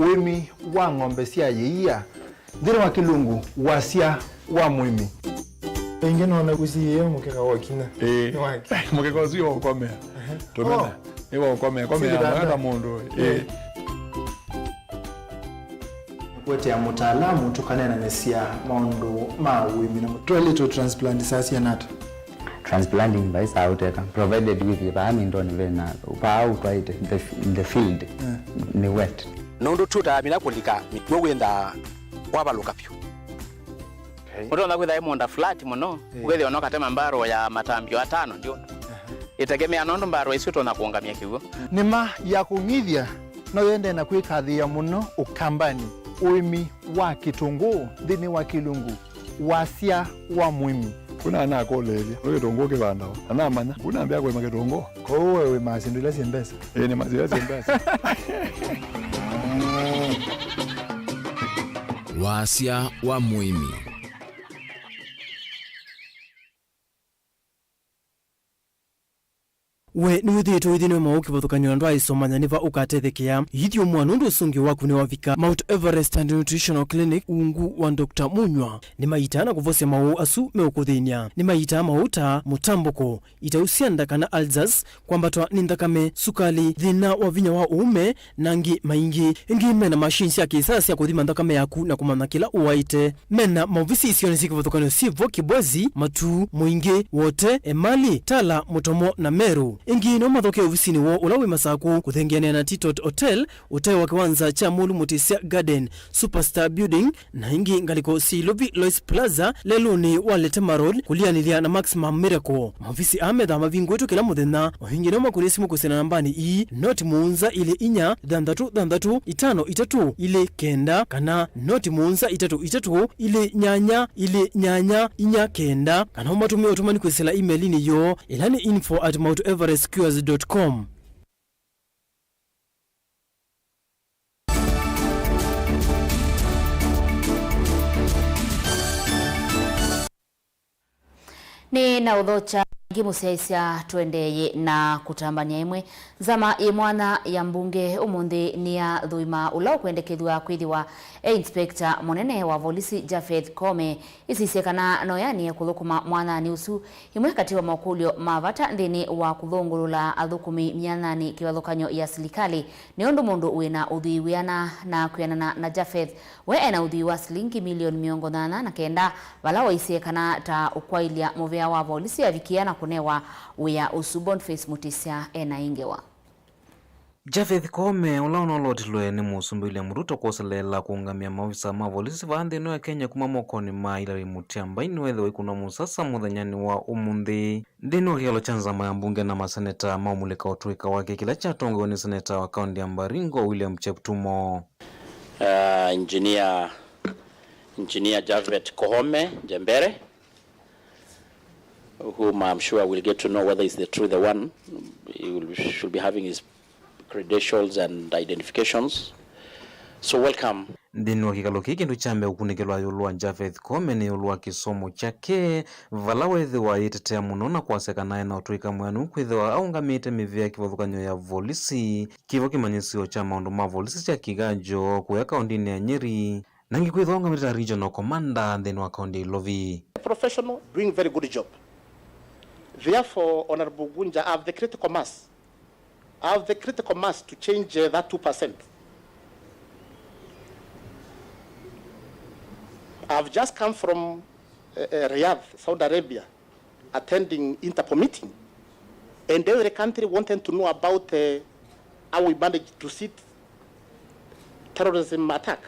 Ũĩmi wa ng'ombe sya yĩia nthĩnĩ wa kĩlungu wasya wa mũĩmi. Ĩngĩ nona ũsiĩĩe mũkeka wa ũkina. Ĩĩ. Nĩ wake. Mũkeka ũsu nĩ wa ũkomea. Tũmena. Oh. Nĩ wa ũkomea. Komea. Sivitanda. Wenda mũndũ. Ĩĩ. Ĩĩ. Kũetea mũtaalamu tũkaneenanĩsya maũndũ ma ũĩmi na mũtwaĩlĩtwe transplant saa siana ata? Transplanting vai saa ũteka, provided with vaa mĩndonĩ vena, vaa ũtwaĩte, the, the field, eh, nĩ wet. Nũndũ tũtamina kũlika mĩkw'ũ wĩthaa wavalũka vyũ. Okay. Ũtonya kwĩtha ĩ mũũnda flat mũno, eh, ũkethĩa no katema mbarũ ya matambio atano ndio. Aha. Ĩtegemea nũndũ mbarũ isu ũtonya kũũngamya kĩw'ũ. Nĩma ya kũng'ithya no yĩendee na kwĩkathĩĩa mũno Ũkambanĩ. Ũĩmi wa kĩtũngũũ nthĩnĩ wa kĩlungu wasya wa mũĩmi. Kuna anakũlĩĩlya, nĩ kĩtũngũũ kĩvandawa? Na namanya, kuna ambĩa kũĩma kĩtũngũũ. Kwoou we wĩmaa syĩndũ ila syĩ mbesa? Ĩĩ, nĩmaa syĩndũ ila syĩ mbesa. Wasya wa mũĩmi. We nĩwĩthĩĩtwe ũithĩnĩwa maũũ kĩvathũkany'o na ndwaaĩsomanya nĩ va ũkatethekea? Ithyũmũa nũndũ ũsũngĩo waku nĩwavika. Mount Everest and Nutritional Clinic ungu wa Doctor Munywa nĩmaitaa na kũvosya maũũ asu meũkũthĩny'a. Nĩmaitaa maũũ ta mũtambũko, itau sya nda kana ulcers, kwambatwa nĩ nthakame, sukali, thĩna wa vinya wa ũũme, na angĩ maingĩ. Ĩngĩ mena machine sya kĩsaa sya kũthima nthakame yaku na kũmanya kĩla ũwaĩte. Mena maovisi isionĩ syĩ kĩvathũkany'o syĩ vo Kibwezi, Matuu, Mũingĩ, Wote, Emali, Tala, Mũtomo na Meru. Ĩngĩ no mathokee ovisinĩ woo ũla wĩ Masaku, kũthengeanĩa na Titot Hotel, ũtee wa kĩwanza kya Mũlũ Mũtĩsya Garden, Superstar Building, na ĩngĩ ngalĩko syĩ Ilovi Lois Plaza, lelũnĩ wa Letema Road, kũlianĩlya na Maximum Miracle. Maovisi aa methaa mavingũĩtwe kĩla mũthenya. O ĩngĩ no makũnĩe simũ kwĩsĩla nambanĩ ii, noti mũonza ilĩ inya, thanthatũ thanthatũ, itano itatũ, ilĩ kenda, kana noti mũonza itatũ itatũ, ilĩ nyanya, ilĩ nyanya, inya kenda, kana ũmatũmĩe ũtũmani kwĩsĩla email-inĩ yoo, ĩla nĩ info at mount everest cures dot com. Nĩ na ũthokya ĩngĩ mũsyaĩĩsya, tũendeeye na kũtambany'a ĩmwe. Nzama yĩ mwanya ya mbunge ũmũnthĩ nĩyathũima ũla ũkwendekethw'a kwĩthĩwa e inspector mũnene wa volisi Japheth Koome. Ĩsisye kana no yanĩe kũthũkũma mwanyanĩ ũsu. Ĩmwe katĩ wa makũlyo ma vata nthĩnĩ wa kũthũngũlũla athũkũmi myanyanĩ kĩvathũkany'o ya silikalĩ nĩ ũndũ mũndũ wĩ na ũthwii wĩana na kwĩanana na Japheth, we e na ũthwii wa silingi milioni mĩongo nyanya na kenda, vala waisye kana ta ũkwaĩlya mũvea wa volisi avikĩa na kũnewa wĩa ũsu. Boniface Mutisya e na ĩ ngewa. Japheth Koome, ũla ũnolotilwe nĩ Mũsumbĩ William Ruto kwoseleela kũũngamĩa maovisa ma volisi vaa nthĩ ĩno ya Kenya kuma mokonĩ ma Hilary Mutyambai, nĩweethĩwa aikunwa mũsasa mũthenyanĩ wa ũmũnthĩ nthĩnĩ wa kĩkalo kya nzama ya mbunge na maseneta maũmulĩka ũtũĩka wake, kĩla kyatongoew'e nĩ seneta wa kaũntĩ ya Baringo, William Cheptumo. Uh, Engineer, Engineer Japheth Koome Njembere, whom I'm sure we'll get to know whether he's the true the one. He will, should be having his credentials and identifications. So welcome. Nthĩnĩ wa kĩkalo kĩĩ, kĩndũ kya mbee kũkunĩkĩlwa ĩũlũ wa Japheth Koome nĩ ĩũlũ wa kĩsomo kyake, vala weethĩwa ayĩtetea mũno na kwasya kana e na ũtũĩka mwĩanu kwĩthĩwa aũngamĩte mĩvĩa kĩvathũkany'o ya volisi, kĩvo kĩmanyĩsyo kya maũndũ ma volisi kya Kiganjo kũya kaũntĩnĩ ya Nyeri, na ĩngĩ kwĩthĩwa aũngamĩte ta regional commander nthĩnĩ wa kaũntĩ ya Ilovi. Professional, doing very good job. Therefore, Honorable Gunja, I have the critical mass. I have the critical mass to change, uh, that two percent. I've just come from, uh, uh, Riyadh, Saudi Arabia, attending Interpol meeting, and every country wanted to know about, uh, how we managed to sit terrorism attack.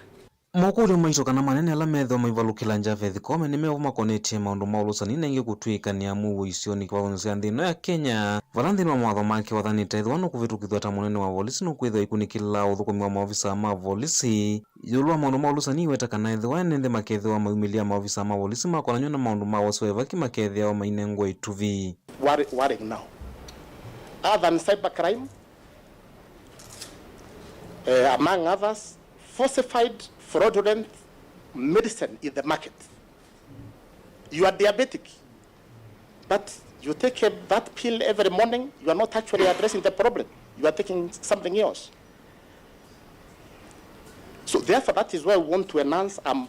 Mokũlyo maitũ kana manene ala methĩwa maivalũkĩla Japheth Koome nĩ mevo makonetye maũndũ ma ũlũsani na ĩngĩ kũtw'ĩkanĩa mũuo isionĩ kĩvathũkany'o sya nthĩ ĩno ya Kenya, vala nthĩnĩ wa mawatho make wathanĩte ethĩwa nũkũvĩtũkĩthw'a ta mũnene wa volisi nũkwĩthĩwa aikunĩkĩla ũthũkũmi wa maovisa ma volisi. Ĩũlũ wa maũndũ ma ũlũsani, aiweta kana ethĩwa ene nthĩ makethĩwa mayumĩlya maovisa ma volisi makonanw'a na maũndũ ma ũasi wa ĩvaki makethĩawa mainengwa ĩtuvi. Worry-, worrying now. Other than cybercrime, uh, among others, falsified, fraudulent medicine in the market. You are diabetic, but you take, uh, that pill every morning, you are not actually addressing the problem. You are taking something else. So therefore, that is why we want to enhance, um,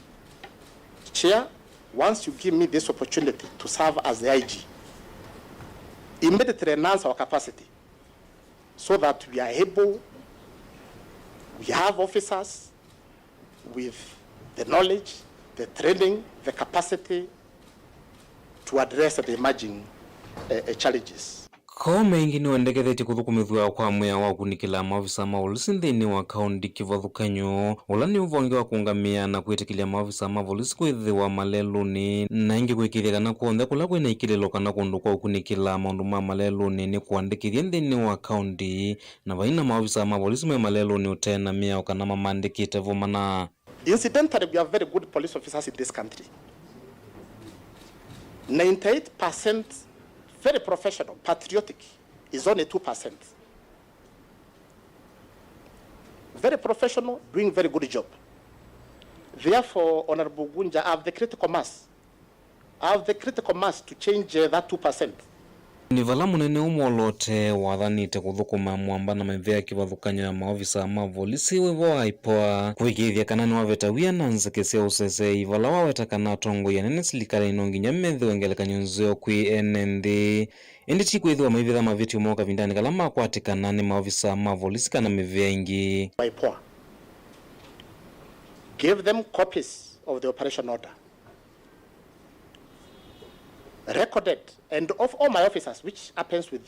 Chair, once you give me this opportunity to serve as the I G, immediately enhance our capacity so that we are able, we have officers with the knowledge, the training, the capacity to address the emerging, uh, uh, challenges. Koome ĩngĩ nĩwendekethetye kũthũkũmĩthw'a kwa mwĩao wa kũkunĩkĩla maovisa ma volisi nthĩnĩ wa kaũntĩ kĩvathũkany'o, ũla nĩ ũvonge wa kũũngamĩa na kwĩtĩkĩlya maovisa ma volisi kwĩthĩwa malelũnĩ, na ĩngĩ kũĩkĩĩthya kana kw'onthe kũla kwĩ na ikĩlĩlo kana kũndũ kwa ũkunĩkĩla maũndũ ma malelũnĩ nĩ kũandĩkĩthye nthĩnĩ wa kaũntĩ, na vai na maovisa ma volisi me malelũnĩ ũte na mĩao kana mamandĩkĩte vo mana. Incidentally, we have very good police officers in this country. Ninety-eight percent very professional, patriotic, is only two percent. Very professional, doing very good job. Therefore, Honorable Gunja, I have the critical mass. I have the critical mass to change, uh, that two percent. Nĩ vala mũnene ũmwe ũlote wathanĩte kũthũkũma mwamba na mĩvĩa kĩvathũkany'o ya maovisa ma volisi wĩ vo wa IPOA kũĩkĩĩthya kana nĩwaveta wia na nzeke sya ũseseei, vala waweta kana atongoi anene silikalĩnĩ no nginya methĩwe ngelekany'o nzeo kwĩ ene nthĩ, ĩndĩ ti kwĩthĩwa maivitha mavĩtyo moo kavindanĩ kala makwatĩkana nĩ maovisa ma volisi kana mĩvĩa ĩngĩ. IPOA gave them copies of the operation order, recorded, and of all my officers, which happens with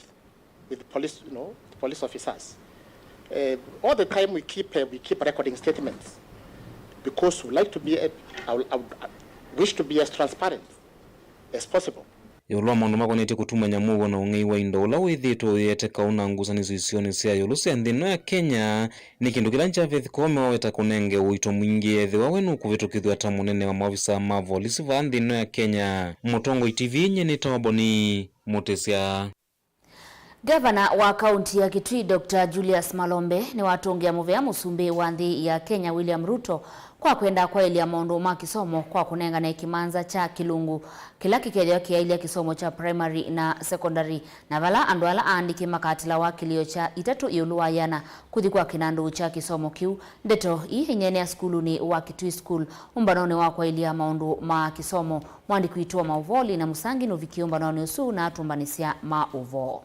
with police, you know, police officers. Uh, all the time we keep, uh, we keep recording statements because we like to be, uh, I, would- I, would- I wish to be as transparent as possible. Ĩũlũ wa maũndũ makonetye kũtuma nyamũ ũw'o na ũng'ei wa indo ũla wĩthĩĩtwe ũyĩete kaũ na ngusanĩsyo isionĩ sya ĩũlũ sya nthĩ ĩno ya Kenya, nĩ kĩndũ kĩla Javeth Koome waweta kũnenge ũito mwingĩ ethĩwa we nũkũvĩtũkĩthw'a ta mũnene wa maovisaa ma volisi vaa nthĩ ĩno ya Kenya. Mũtongoi T V nyie nĩtawa Boni Mũtĩsya. Ngavana wa kaunti ya Kitui, Doctor Julius Malombe, nĩwatũngĩa mũvea mũsumbĩ wa nthĩ ya Kenya, William Ruto, kwa kwenda kwaĩlya maũndũ ma kĩsomo kwa kũnengane kĩmanza kya kĩlungu kĩla kĩkethĩwa kĩaĩlya kĩsomo kya primary na secondary, na vala andũ ala aandĩke makatilawa kĩlĩo kya itatũ ĩũlũ wa yĩana kũthi kwa kĩnandũ kya kĩsomo kĩu. Ndeto ii ineenea sukulunĩ wa Kitui School ũmbanonĩ wa kwaĩlya maũndũ ma kĩsomo. Mwandĩki witũ wa maũvoo Lina Musangi nũvikie ũmbanonĩ ũsu na atũmbanĩsya ma ũvoo.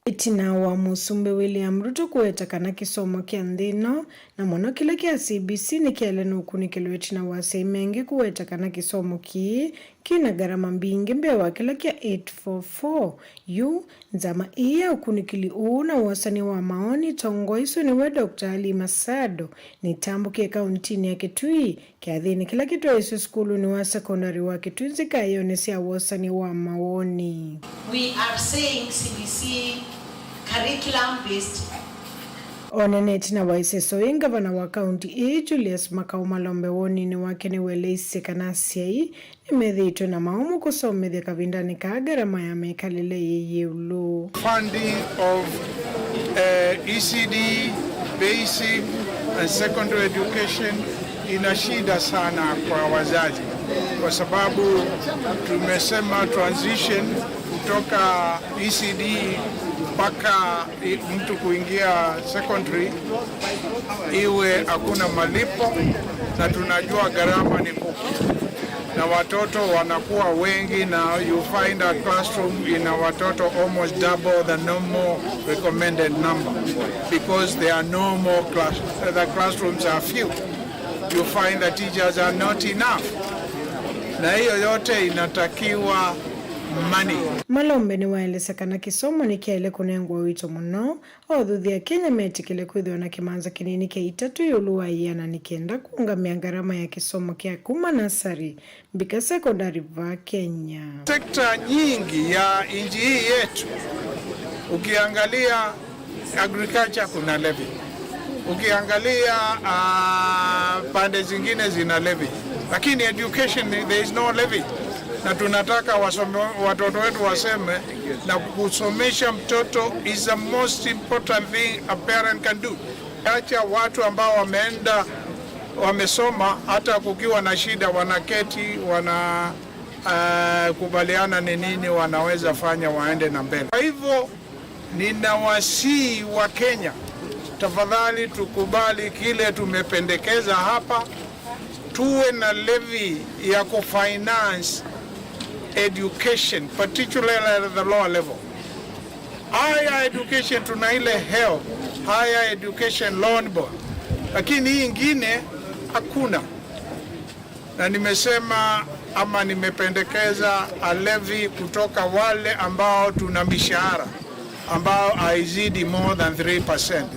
Ĩtina wa Mũsumbĩ William Ruto kũweta kana kĩsomo kya nthĩ ĩno, na mũno kĩla kya C B C, nĩkyaĩle nũkunĩkĩlwa ĩtina wa asyai maingĩ kũweta kana kĩsomo kĩĩ kĩ na ngarama mbingĩ mbee wa kĩla kya eight four four. Yu, nzama ĩĩ ya ũkunĩkĩli ũũ na wosani wa maoni tongoesw'e nĩwe Doctor Halima Sado nĩtambũkie kauntinĩ ya Kitui, kĩathinĩ kĩla kĩtwaĩĩswe sukulunĩ wa sekondalĩ wa Kitui nzikaĩonĩ sya wosani wa mawoni. We are saying C B C curriculum based. Onene ĩtina wa ĩseso ĩĩ, ngavana wa kaunti ĩĩ, Julius Makau Malombe, woninĩ wake nĩweleisye kana asyai nĩmethĩĩtwe na maũmũ kũsomethya kavindanĩ kaa ngarama ya mĩkalĩle yĩ ĩũlũ. Funding of, eh, E C D, basic and secondary education ina shida sana kwa wazazi, kwa sababu tumesema transition kutoka E C D mpaka i- mtu kuingia secondary iwe hakuna malipo, na tunajua gharama ni kubwa, na watoto wanakuwa wengi, na you find a classroom ina watoto almost double the normal recommended number because there are no more class, the classrooms are few. You find the teachers are not enough, na hiyo yote inatakiwa money. Malombe nĩwaelesya kana kĩsomo nĩkyaĩle kũnengwa ũito mũno. Aũthũthĩa Kenya metĩkĩle kwĩthĩwa na kĩmanza kĩnini kya itatũ ĩũlũ wa ĩana nĩ kenda kũũngamĩa ngarama ya kĩsomo kya kuma nasarĩ mbika sekondalĩ vaa Kenya. Sekta nyingi ya nchi hii yetu, ukiangalia agriculture kuna levy, ukiangalia, ah, pande zingine zina levy, lakini education there is no levy, na tunataka wasome, watoto wetu waseme na kusomesha mtoto is the most important thing a parent can do. Acha watu ambao wameenda wamesoma, hata kukiwa na shida wanaketi, wana, ah, kubaliana ni nini wanaweza fanya waende na mbele. Kwa hivyo ninawasihi wa Kenya, tafadhali tukubali kile tumependekeza hapa, tuwe na levy ya kufinance education, particularly at the lower level. Higher education tuna ile HELB, Higher Education Loan Board, lakini hii ingine hakuna. Na nimesema ama nimependekeza a levy kutoka wale ambao tuna mishahara ambao haizidi more than three percent.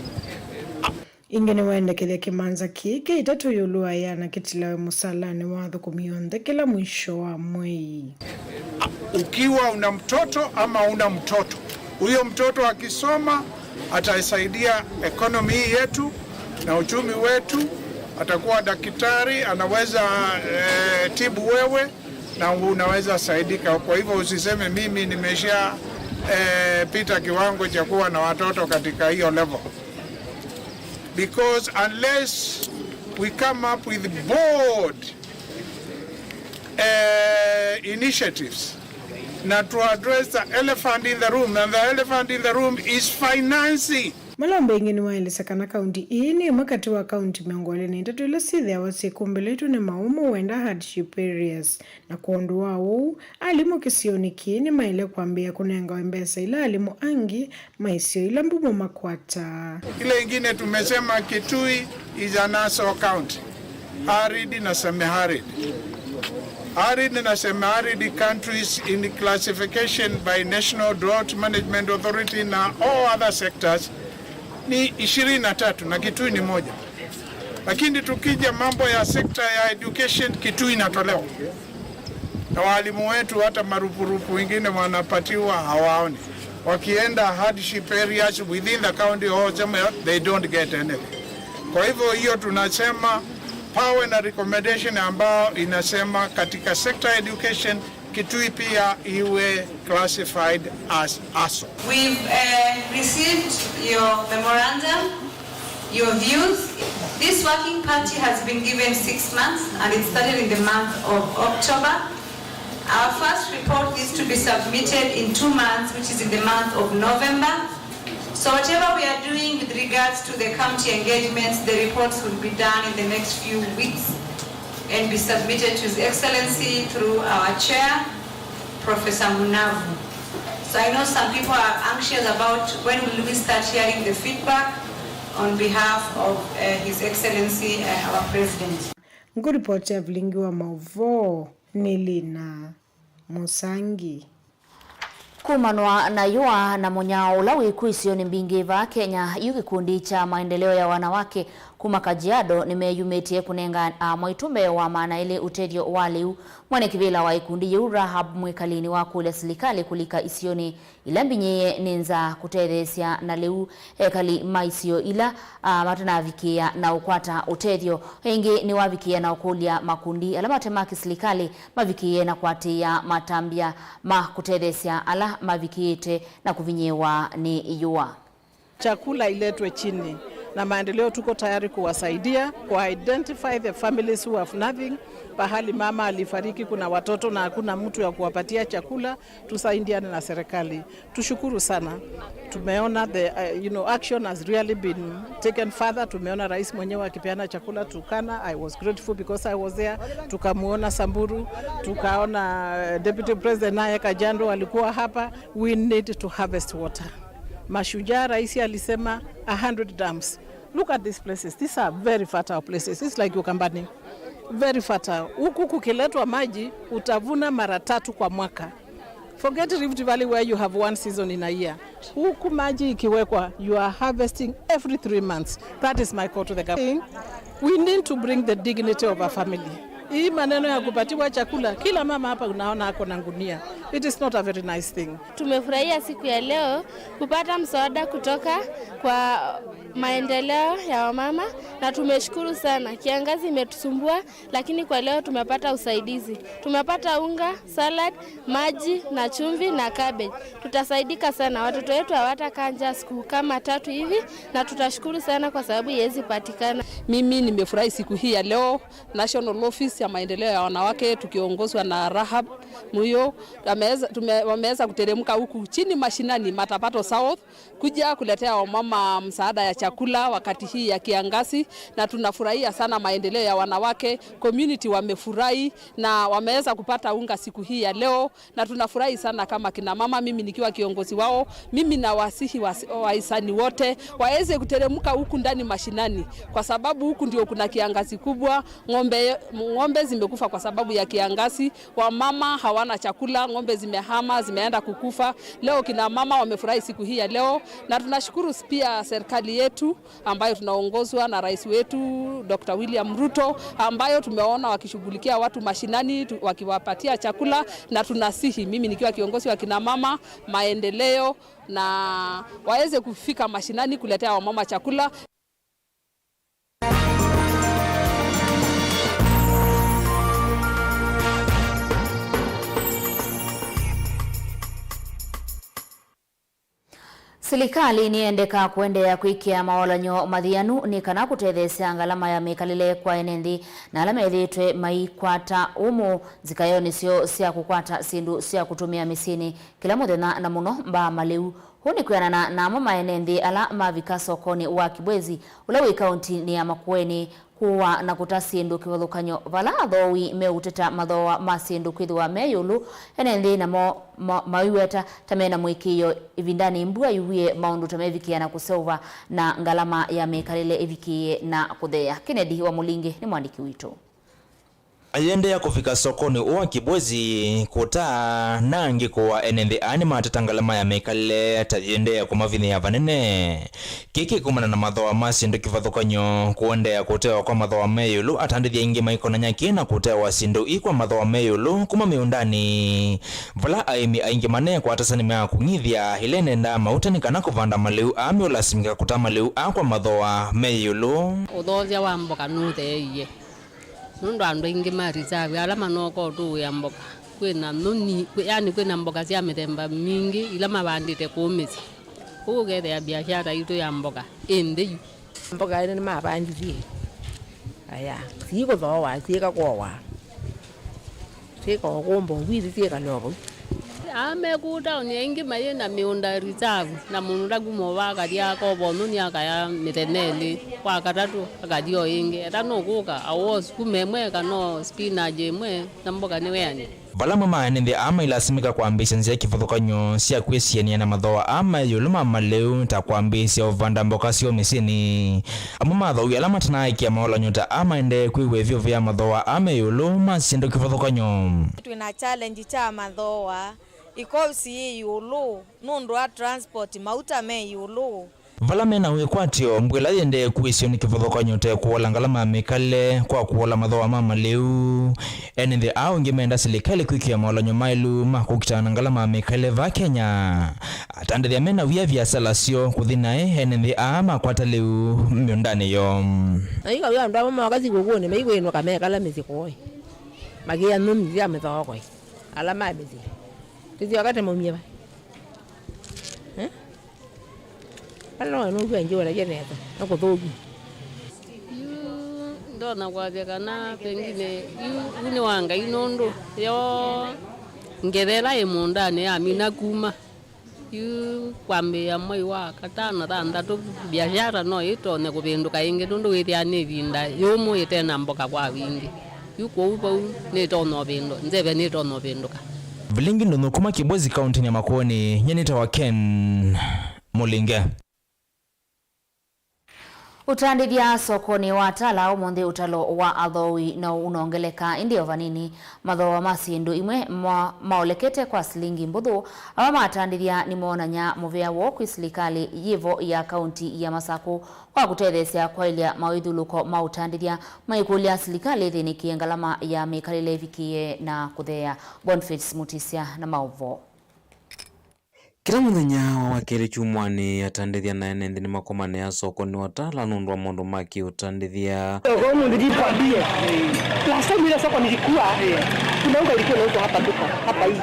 Ĩngĩ nĩwendekethya kĩmanza kĩĩ kya itatũ ĩũlũ wa ĩana kĩtilawe mũsalanĩ wa athũkũmi onthe kĩla mwisho wa mwei. Ukiwa una mtoto ama una mtoto, huyo mtoto akisoma atasaidia economy yetu na uchumi wetu, atakuwa daktari, anaweza, eh, tibu wewe na unaweza saidika. Kwa hivyo usiseme mimi nimesha, eh, pita kiwango cha kuwa na watoto katika hiyo level. Because unless we come up with bold, eh, initiatives na to address the elephant in the room, and the elephant in the room is financing. Malombe ĩngĩ nĩwaelesya kana kaunti ii nĩ ĩmwe katĩ wa kaunti mĩongo ĩlĩ na itatũ ila syĩthĩawa syĩkumbĩlĩtwe nĩ maũmũ wenda hardship areas, na kwondũ wa ũu, alimũ kĩsionĩ kĩĩ nĩmaĩle kwambĩĩa kũnengawe mbesa ila alimũ angĩ ma isio ila mbumo makwataa. Ile ingine tumesema Kitui is a naso county, arid na semi-arid. Arid na semi-arid countries in classification by National Drought Management Authority na all other sectors ni ishirini na tatu na Kitui ni moja. Lakini tukija mambo ya sekta ya education, Kitui inatolewa. Na walimu wetu hata marupurupu wengine wanapatiwa hawaoni. Wakienda hardship areas within the county or somewhere, they don't get anything. Kwa hivyo hiyo tunasema pawe na recommendation ambayo inasema katika sector education, Kitui pia iwe classified as ASO. We've uh, received your memorandum, your views. This working party has been given six months and it started in the month of October. Our first report needs to be submitted in two months, which is in the month of November. So whatever we are doing with regards to the county engagements, the reports will be done in the next few weeks and be submitted to His Excellency through our chair, Professor Munavu. So I know some people are anxious about when will we start hearing the feedback on behalf of uh, His Excellency uh, our President. Ngũripoti ya vilingi wa maũvoo nĩ Lina Mũsangi. Kumanwa na yũa na mũnyao ũla wĩ kw'o isionĩ mbingĩ vaa Kenya, yu kĩkundi kya maendeleo ya wanawake kuma Kajiado nĩmeyumĩtye kũnenga amwaitũ mbee wa maana elĩ ũtethyo wa lĩu. Mwene kĩvĩla wa ĩkundi yĩu, Rahab Mwĩkali, nĩwakũlya silikalĩ kũlika isionĩ ila mbinyĩĩe nĩ nza kũtetheesya na lĩu ekali ma isio ila, a, matanavikĩĩa na ũkwata ũtethyo. Ĩngĩ nĩwavikĩĩa na ũkũlya makundi ala mate ma kĩsilikalĩ mavikĩĩe na kũatĩĩa matambya ma kũtetheesya ala mavikĩĩte na kũvinyĩĩwa nĩ yũa. Chakula iletwe chini na maendeleo, tuko tayari kuwasaidia ku identify the families who have nothing. Pahali mama alifariki, kuna watoto na hakuna mtu ya kuwapatia chakula, tusaidiane na serikali. Tushukuru sana. Tumeona the, uh, you know, action has really been taken further. Tumeona rais mwenyewe akipeana chakula Turkana. I was grateful because I was there. Tukamuona Samburu, tukaona, uh, Deputy President naye Kajiado alikuwa hapa. We need to harvest water. Mashujaa, rais alisema a hundred dams. Look at these places. These are very fertile places. It's like Ukambani. Very fertile. Huku kukiletwa maji, utavuna mara tatu kwa mwaka. Forget Rift Valley where you have one season in a year. Huku maji ikiwekwa, you are harvesting every three months. That is my call to the government. We need to bring the dignity of a family. Hii maneno ya kupatiwa chakula, kila mama hapa unaona ako na gunia. It is not a very nice thing. Tumefurahia siku ya leo kupata msaada kutoka kwa maendeleo ya wamama, na tumeshukuru sana. Kiangazi imetusumbua, lakini kwa leo tumepata usaidizi. Tumepata unga, salad, maji na chumvi na cabbage. Tutasaidika sana. Watoto wetu hawatakaa njaa siku kama tatu hivi, na tutashukuru sana kwa sababu iwezi patikana. Mimi nimefurahi siku hii ya leo. National Office ya Maendeleo ya Wanawake tukiongozwa na Rahab Muyo, wameweza, tume-, wameweza kuteremka huku chini mashinani, Matapato South, kuja kuletea wamama msaada ya chakula wakati hii ya kiangazi, na tunafurahia sana maendeleo ya wanawake. Community wamefurahi na wameweza kupata unga siku hii ya leo, na tunafurahi sana kama kina mama, mimi nikiwa kiongozi wao. Mimi nawasihi wasi-, wahisani wote waweze kuteremka huku ndani mashinani, kwa sababu huku ndio kuna kiangazi kubwa. Ng'ombe, ng'ombe zimekufa kwa sababu ya kiangazi. Wamama hawana chakula, ng'ombe zimehama, zimeenda kukufa. Leo kina mama wamefurahi siku hii ya leo, na tunashukuru pia serikali yetu ambayo tunaongozwa na rais wetu Doctor William Ruto, ambayo tumeona wakishughulikia watu mashinani, tu-, wakiwapatia chakula, na tunasihi, mimi nikiwa kiongozi wa kina mama, maendeleo, na waweze kufika mashinani kuletea wamama chakula. Silikalĩ nĩyendekaa kũendeea kwĩkĩa mawalany'o mathianu nĩ kana kũtetheesya ngalama ya mĩkalĩle kwa ene nthĩ na ala methĩĩtwe maikwata ũmũ nzikaĩonĩ syoo sya kũkwata syĩndũ sya kũtũmĩa mĩsyĩnĩ kĩla mũthenya, na mũno mbaa malĩu. Ũu nĩ kwĩanana na amwe ma ene nthĩ ala mavika sokonĩ wa Kibwezi, ũla wĩ kaũntinĩ ya Makueni, kũũa na kũta syĩndũ kĩvathũkany'o, vala athooi meũteta mathooa ma syĩndũ kwĩthĩwa me ĩũlũ, ene nthĩ namo ma-, maiweta ta mena mũĩkĩĩo ĩvindanĩ mbua yuwie maũndũ ta mevikĩa na kũseũva na ngalama ya mĩkalĩle ĩvikĩĩe na kũtheea. Kennedy wa Mũlingi nĩ mwandĩki witũ. Ayĩendeea kũvika sokonĩ ũũ wa Kibwezi kũtaa na angĩ kũaa, ene nthĩ aa nĩmateta ngalama ya mĩkalĩle ta yĩendeea kũmavinyĩĩa vanene. Kĩĩ kĩkumana na mathooa ma syĩndũ kĩvathũkany'o kũendeea kũtewa kwa mathooa me ĩũlũ, atandĩthya aingĩ maikonany'a kĩĩ na kũtewa syĩndũ ii kwa mathooa me ĩũlũ kuma mĩũndanĩ, vala aĩmi aingĩ maneekwatasa nĩmeakũng'ithya ĩla ĩnendaa mauta nĩ kana kũvanda malĩu aa meũlasimĩka kũtaa malĩu aa kwa mathooa me ĩũlũ. Ũthoosya wa mboka nũtheeie. Nũndũ andũ aingĩ ma reserve ala manooka ũtũĩa mboka, kwĩna nyũnyi, kwĩ, yani kwĩna mboka sya mĩthemba mingĩ ila mavandĩte kũu mĩsyĩ. Kwoou ũkethĩa biashara yitũ ya mboka ĩ nthĩ yu. Mboka ĩno nĩmavandithie. Aya, siikũthooa, syĩka kwowa. Syĩka ũkũmba ũvwithi, syĩkale o vau. Aa me kũu taoni aingĩ mayĩ na mĩũnda reserve, na mũndũ ndakuma ũva akathi akova ũnũnĩ akaya mĩthenya ĩlĩ, kwa katatũ akathi o ĩngĩ. Etha nũkũka, aũa o sukuma ĩmwe, kana o spinach ĩmwe, na mboka nĩweanĩa. Vala amwe ma ene nthĩ aa mailasimĩka kwambĩĩsya nzĩa kĩvathũkany'o sya kwĩsianĩa na mathooa aa me ĩũlũ ma malĩu, ta kwambĩĩsya ũvanda mboka syoo mĩsyĩnĩ. Amwe ma athooi ala matanaaĩkĩa maũlany'o ta aa maendee kwĩw'a ĩvyũvũ ya mathooa aa me ĩũlũ ma syĩndũ kĩvathũkany'o. Twĩ na challenge kya mathooa, ikosi yĩ ĩũlũ nũndũ wa transport, mauta me ĩũlũ. Vala me na wĩkwatyo, mbũĩ ĩla yĩendee kũĩsĩwa nĩ kĩvathũkany'o ta kũola ngalama ya mĩkalĩle kwa kũola mathooa ma malĩu. Ene nthĩ aa aingĩ menda silikalĩ kwĩkĩa maũlany'o maĩlu ma kũkitana na ngalama ya mĩkalĩle vaa Kenya. Atandĩthya me na wia viasala syoo kũthi naĩ, ene nthĩ aa makwata lĩu mĩũndanĩ yoo. Na ika wĩa andũ amwe moka sikũkũnĩ, maikwĩnũka mekala mĩsyĩ kũĩ. Makĩa nyũnyi sya mĩthookoi, ala ma mĩsyĩ. Tũsyoka tũmaumie va? Eh? Ala no nũkw'a njũra nesa, no kũthũku. Yu ndonya kwasya kana pengine yu, yu nĩ wa Ngai nũndũ yo ngetha ĩla ĩ mũũndanĩ yamina kuma. Yu kwambĩĩa mwei wa katano, thanthatũ, biashara no ĩtonye kũvĩndũka ĩngĩ nũndũ wĩthĩaa nĩ ĩvinda yũmũ ĩte na mboka kwa wingĩ. Yu kwoou vau nĩtonya ũvĩndũ, nzeve nĩtonya ũvĩndũka. Vilingi ndũnyũ kuma Kibwezi, kaũntĩnĩ ya Makueni, nyie nĩtawa Ken Mũlinge. Ũtandĩthya sokonĩ wa Tala ũmũnthĩ, ũtalo wa athooi no ũnongeleka, ĩndĩ o vanini. Mathooa ma syĩndũ imwe ma-, maolekete kwa silingi mbũthũ. Ava matandĩthya nĩmoonany'a mũvea woo kwĩ silikalĩ yĩvo ya kaunti ya Masakũ kwa kũtetheesya kwaĩlya mawĩthyũlũko ma ũtandĩthya, maikũlya silikalĩ ĩthĩnĩkĩe ngalama ya mĩkalĩle ĩvikĩe na kũtheea. Boniface Mutisya na maũvoo. Kĩla mũthenya wa wakelĩ kyumwanĩ, atandĩthya na ene nthĩ nĩmakomanĩaa sokonĩ wa Tala nũndũ wa maũndũ ma kĩũtandĩthya. Kwa hiyo ndio nikwambie. Last time ile soko nilikuwa, kuna unga ilikuwa inauzwa hapa duka, hapa hivi.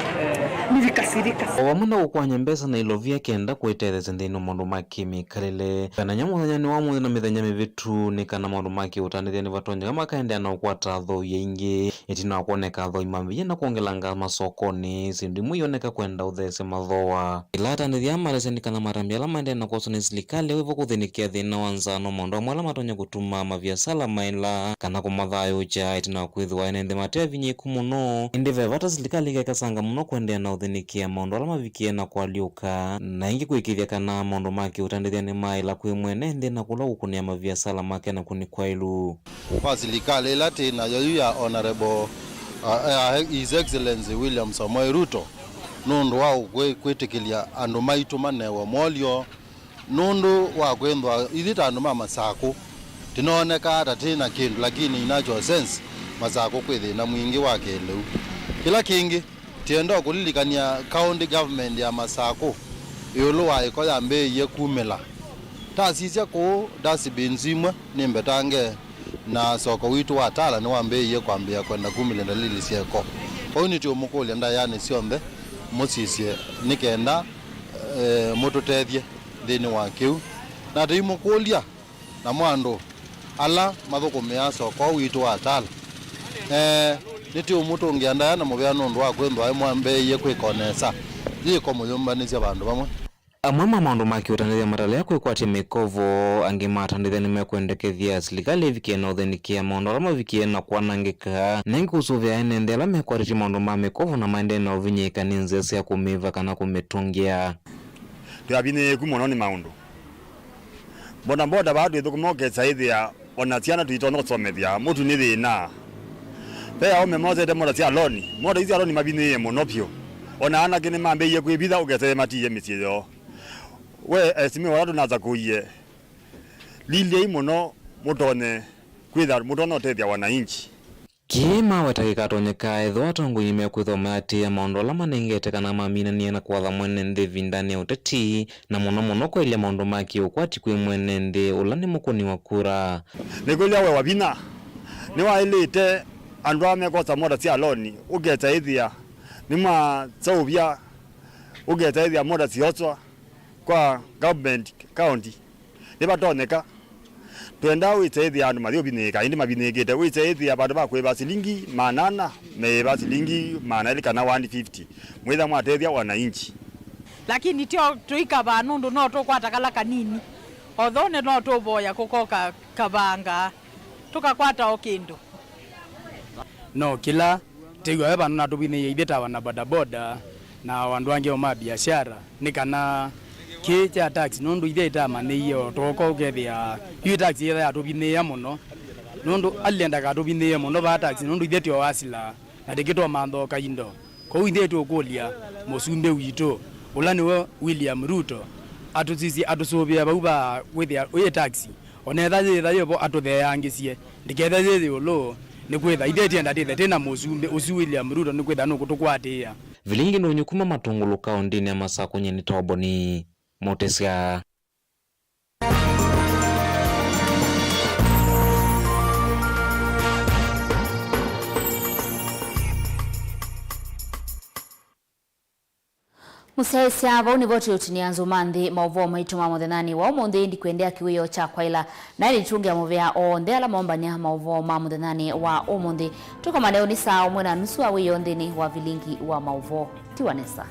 Nilikasirika. O vamwe na kũkwany'a mbesa na ilovia kenda kwĩtetheesya nthĩnĩ wa maũndũ ma kĩmĩkalĩle. Kana nya mũthenyanĩ wa ũmũnthĩ na mĩthenya mĩvĩtu nĩ kana maũndũ ma kĩũtandĩthya nĩvatonyeka makaendeea na ũkwata athooi aingĩ. Ĩtina wa kwoneka athooi mambĩĩe na kwongelanga masokonĩ, syĩndũ imwe ioneka kwenda ũtheesya mathooa. Ĩla atandĩthya aa malesya nĩ kana matambya ala maendee na kwoswa nĩ silikalĩ wĩvo kũthĩnĩkĩa thĩna wa nzaa no maũndũ amwe ala matonya kũtuma maviasala maĩla kana kũmathayũũkya, ĩtina wa kwĩthĩwa ene nthĩ mate avinyĩĩku mũno. Ĩndĩ ve vata silikalĩ ĩkekasanga mũno kũendeea na ũthĩnĩkĩa maũndũ ala mavikĩe na kũalyũka, na ĩngĩ kũĩkĩĩthya kana maũndũ ma kĩũtandĩthya nĩmaaĩla kwĩ mwene nthĩ na kũla ũkũnĩa maviasala make na kũnĩ kwailu. Kwa silikalĩ ĩla twĩ nayo yu ya Honorable, uh, uh, His Excellency William Samoei Ruto, nũndũ wa kwĩ-, kwĩtĩkĩlya andũ maitũ manewe mwolyo, nũndũ wa kwĩthwa ithyĩ ta andũ ma Masakũ, tũnoonekaa ta twĩ na kĩndũ, lakini in actual sense, Masakũ kwĩ thĩna mwingĩ wa kĩlĩu. Kĩla kĩngĩ, twĩenda kũlilikany'a County Government ya Masakũ ĩũlũ wa ĩko yambĩĩie kumĩla. Tasisya kũũ, dustbins imwe nĩ mbetange, na soko witũ wa Tala nĩwambĩĩie kwambĩĩa kwenda kumĩlya ndalili sya ĩko. Kwoou nĩtũũmũkũlya ndaĩanĩ syonthe mũsisye nĩ kenda, eh, mũtũtethye nthĩnĩ wa kĩu. Na tũimũkũlya namo andũ ala mathũkũmĩaa soko witũ wa Tala, eh, nĩtũũmũtũngĩa ndaĩa na mũvea nũndũ wa kwĩthwa mwambĩĩie kwĩka o nesa yĩko mũyũmbanĩsya vandũ vamwe. Amwe ma maũndũ ma kĩũtandĩthya matalea kwĩkwatya mĩkovo, angĩ matandĩthya nĩmekwendekethya silikalĩ ĩvikĩe na ũthĩnĩkĩa maũndũ ala mavikĩe na kwanangĩka, na ĩngĩ kũsũvĩa ene nthĩ ala mekwatĩtye maũndũ ma mĩkovo na maendee na ũvinyĩĩka nĩ nzĩa sya kũmĩva kana kũmĩtũngĩa. Twĩ avinyĩĩku mũno nĩ maũndũ. Bodaboda vaa twĩthũkũma ũkesa ĩthĩa ona syana tũitonya kũsomethya, mũtu nĩ thĩna. Ve aũme mosete mota sya loni. Mota isu sya loni mavinyĩĩe mũno vyũ. O na anake nĩmambĩĩie kwĩvitha ũkethĩa matiie mĩsyĩ yoo. We esimiwa ũla tũnasakũie, lilyai mũno mũtonye kwĩtha mũtonya ũtethya wananchi. Kĩĩ maweta kĩkatonyeka ethĩwa atongoi mekwĩthwa mayatĩĩa maũndũ ala manengete kana maminanie na kũatha mwene nthĩ ĩvindanĩ ya ũteti, na mũno mũno kwaĩlya maũndũ ma kĩũkwati kwĩ mwene nthĩ ũla nĩ mũkũni wa kura. Nĩkwĩlya we wa vinya, nĩwaĩlĩte andũ aa mekosa mota sya loni, ũkesa ĩthĩa nĩmaseũvya, ũkesa ĩthĩa mota sioswa kwa government county. Nĩvatonyeka. Twenda wĩse ĩthĩa andũ mathi ũvinyĩĩka, ĩndĩ mavinyĩĩkĩte. Wĩse ĩthĩa vandũ va kwĩva silingi maana ana, meĩva silingi maana elĩ kana one fifty. Mwĩtha mwatethya wananchi. Lakini tyo tũikavaa nũndũ no tũkwata kala kanini. Othone no tũvoya kũkoka kavanga. Tũkakwata o kĩndũ. No kĩla tĩw'a we vandũ natũvinyĩĩe ithyĩ ta wana bodaboda na andũ angĩ o ma biashara, nĩ kana kĩĩ kya tax, nũndũ ithyĩ ĩtamanyĩie o twoka ũkethĩa yu tax yĩtha yatũvinyĩĩa mũno, nũndũ alile ndakatũvinyĩĩe mũno vaa tax, nũndũ ithyĩ tyo asila na tĩkĩtũmantha o kaindo. Kwoou ithyĩ tũkũlya mũsumbĩ witũ, ũla nĩwe William Ruto, atũsisye, atũsũvĩe vau va kwĩthĩa ĩ tax, o na etha yĩtha yĩ vo atũtheeangĩsye, ndĩkethe yĩ ĩũlũ, nĩkwĩtha ithyĩ tienda tĩthe twĩ na mũsumbĩ ũsu William Ruto, nĩkwĩtha nũkũtũkwatĩĩa. Vilingi ndũnyũ kuma Matũngũlũ kaũntĩnĩ ya Masakũ, nyie nĩ Toboni Mũtĩsya. Mũsyaĩĩsya, vau nĩvo tũũtinĩa nzũma nthĩ maũvoo maitũ ma mũthenyanĩ wa ũmũnthĩ. Ndikwendea kĩwĩoo kya kwaĩla, naĩ nĩtũngĩa mũvea onthe ala moombany'a maũvoo ma mũthenyanĩ wa ũmũnthĩ. Tũkomane ũnĩ saa ũmwe na nusu wa wĩoo nthĩnĩ wa vilingi wa maũvoo. Tiwa nesa.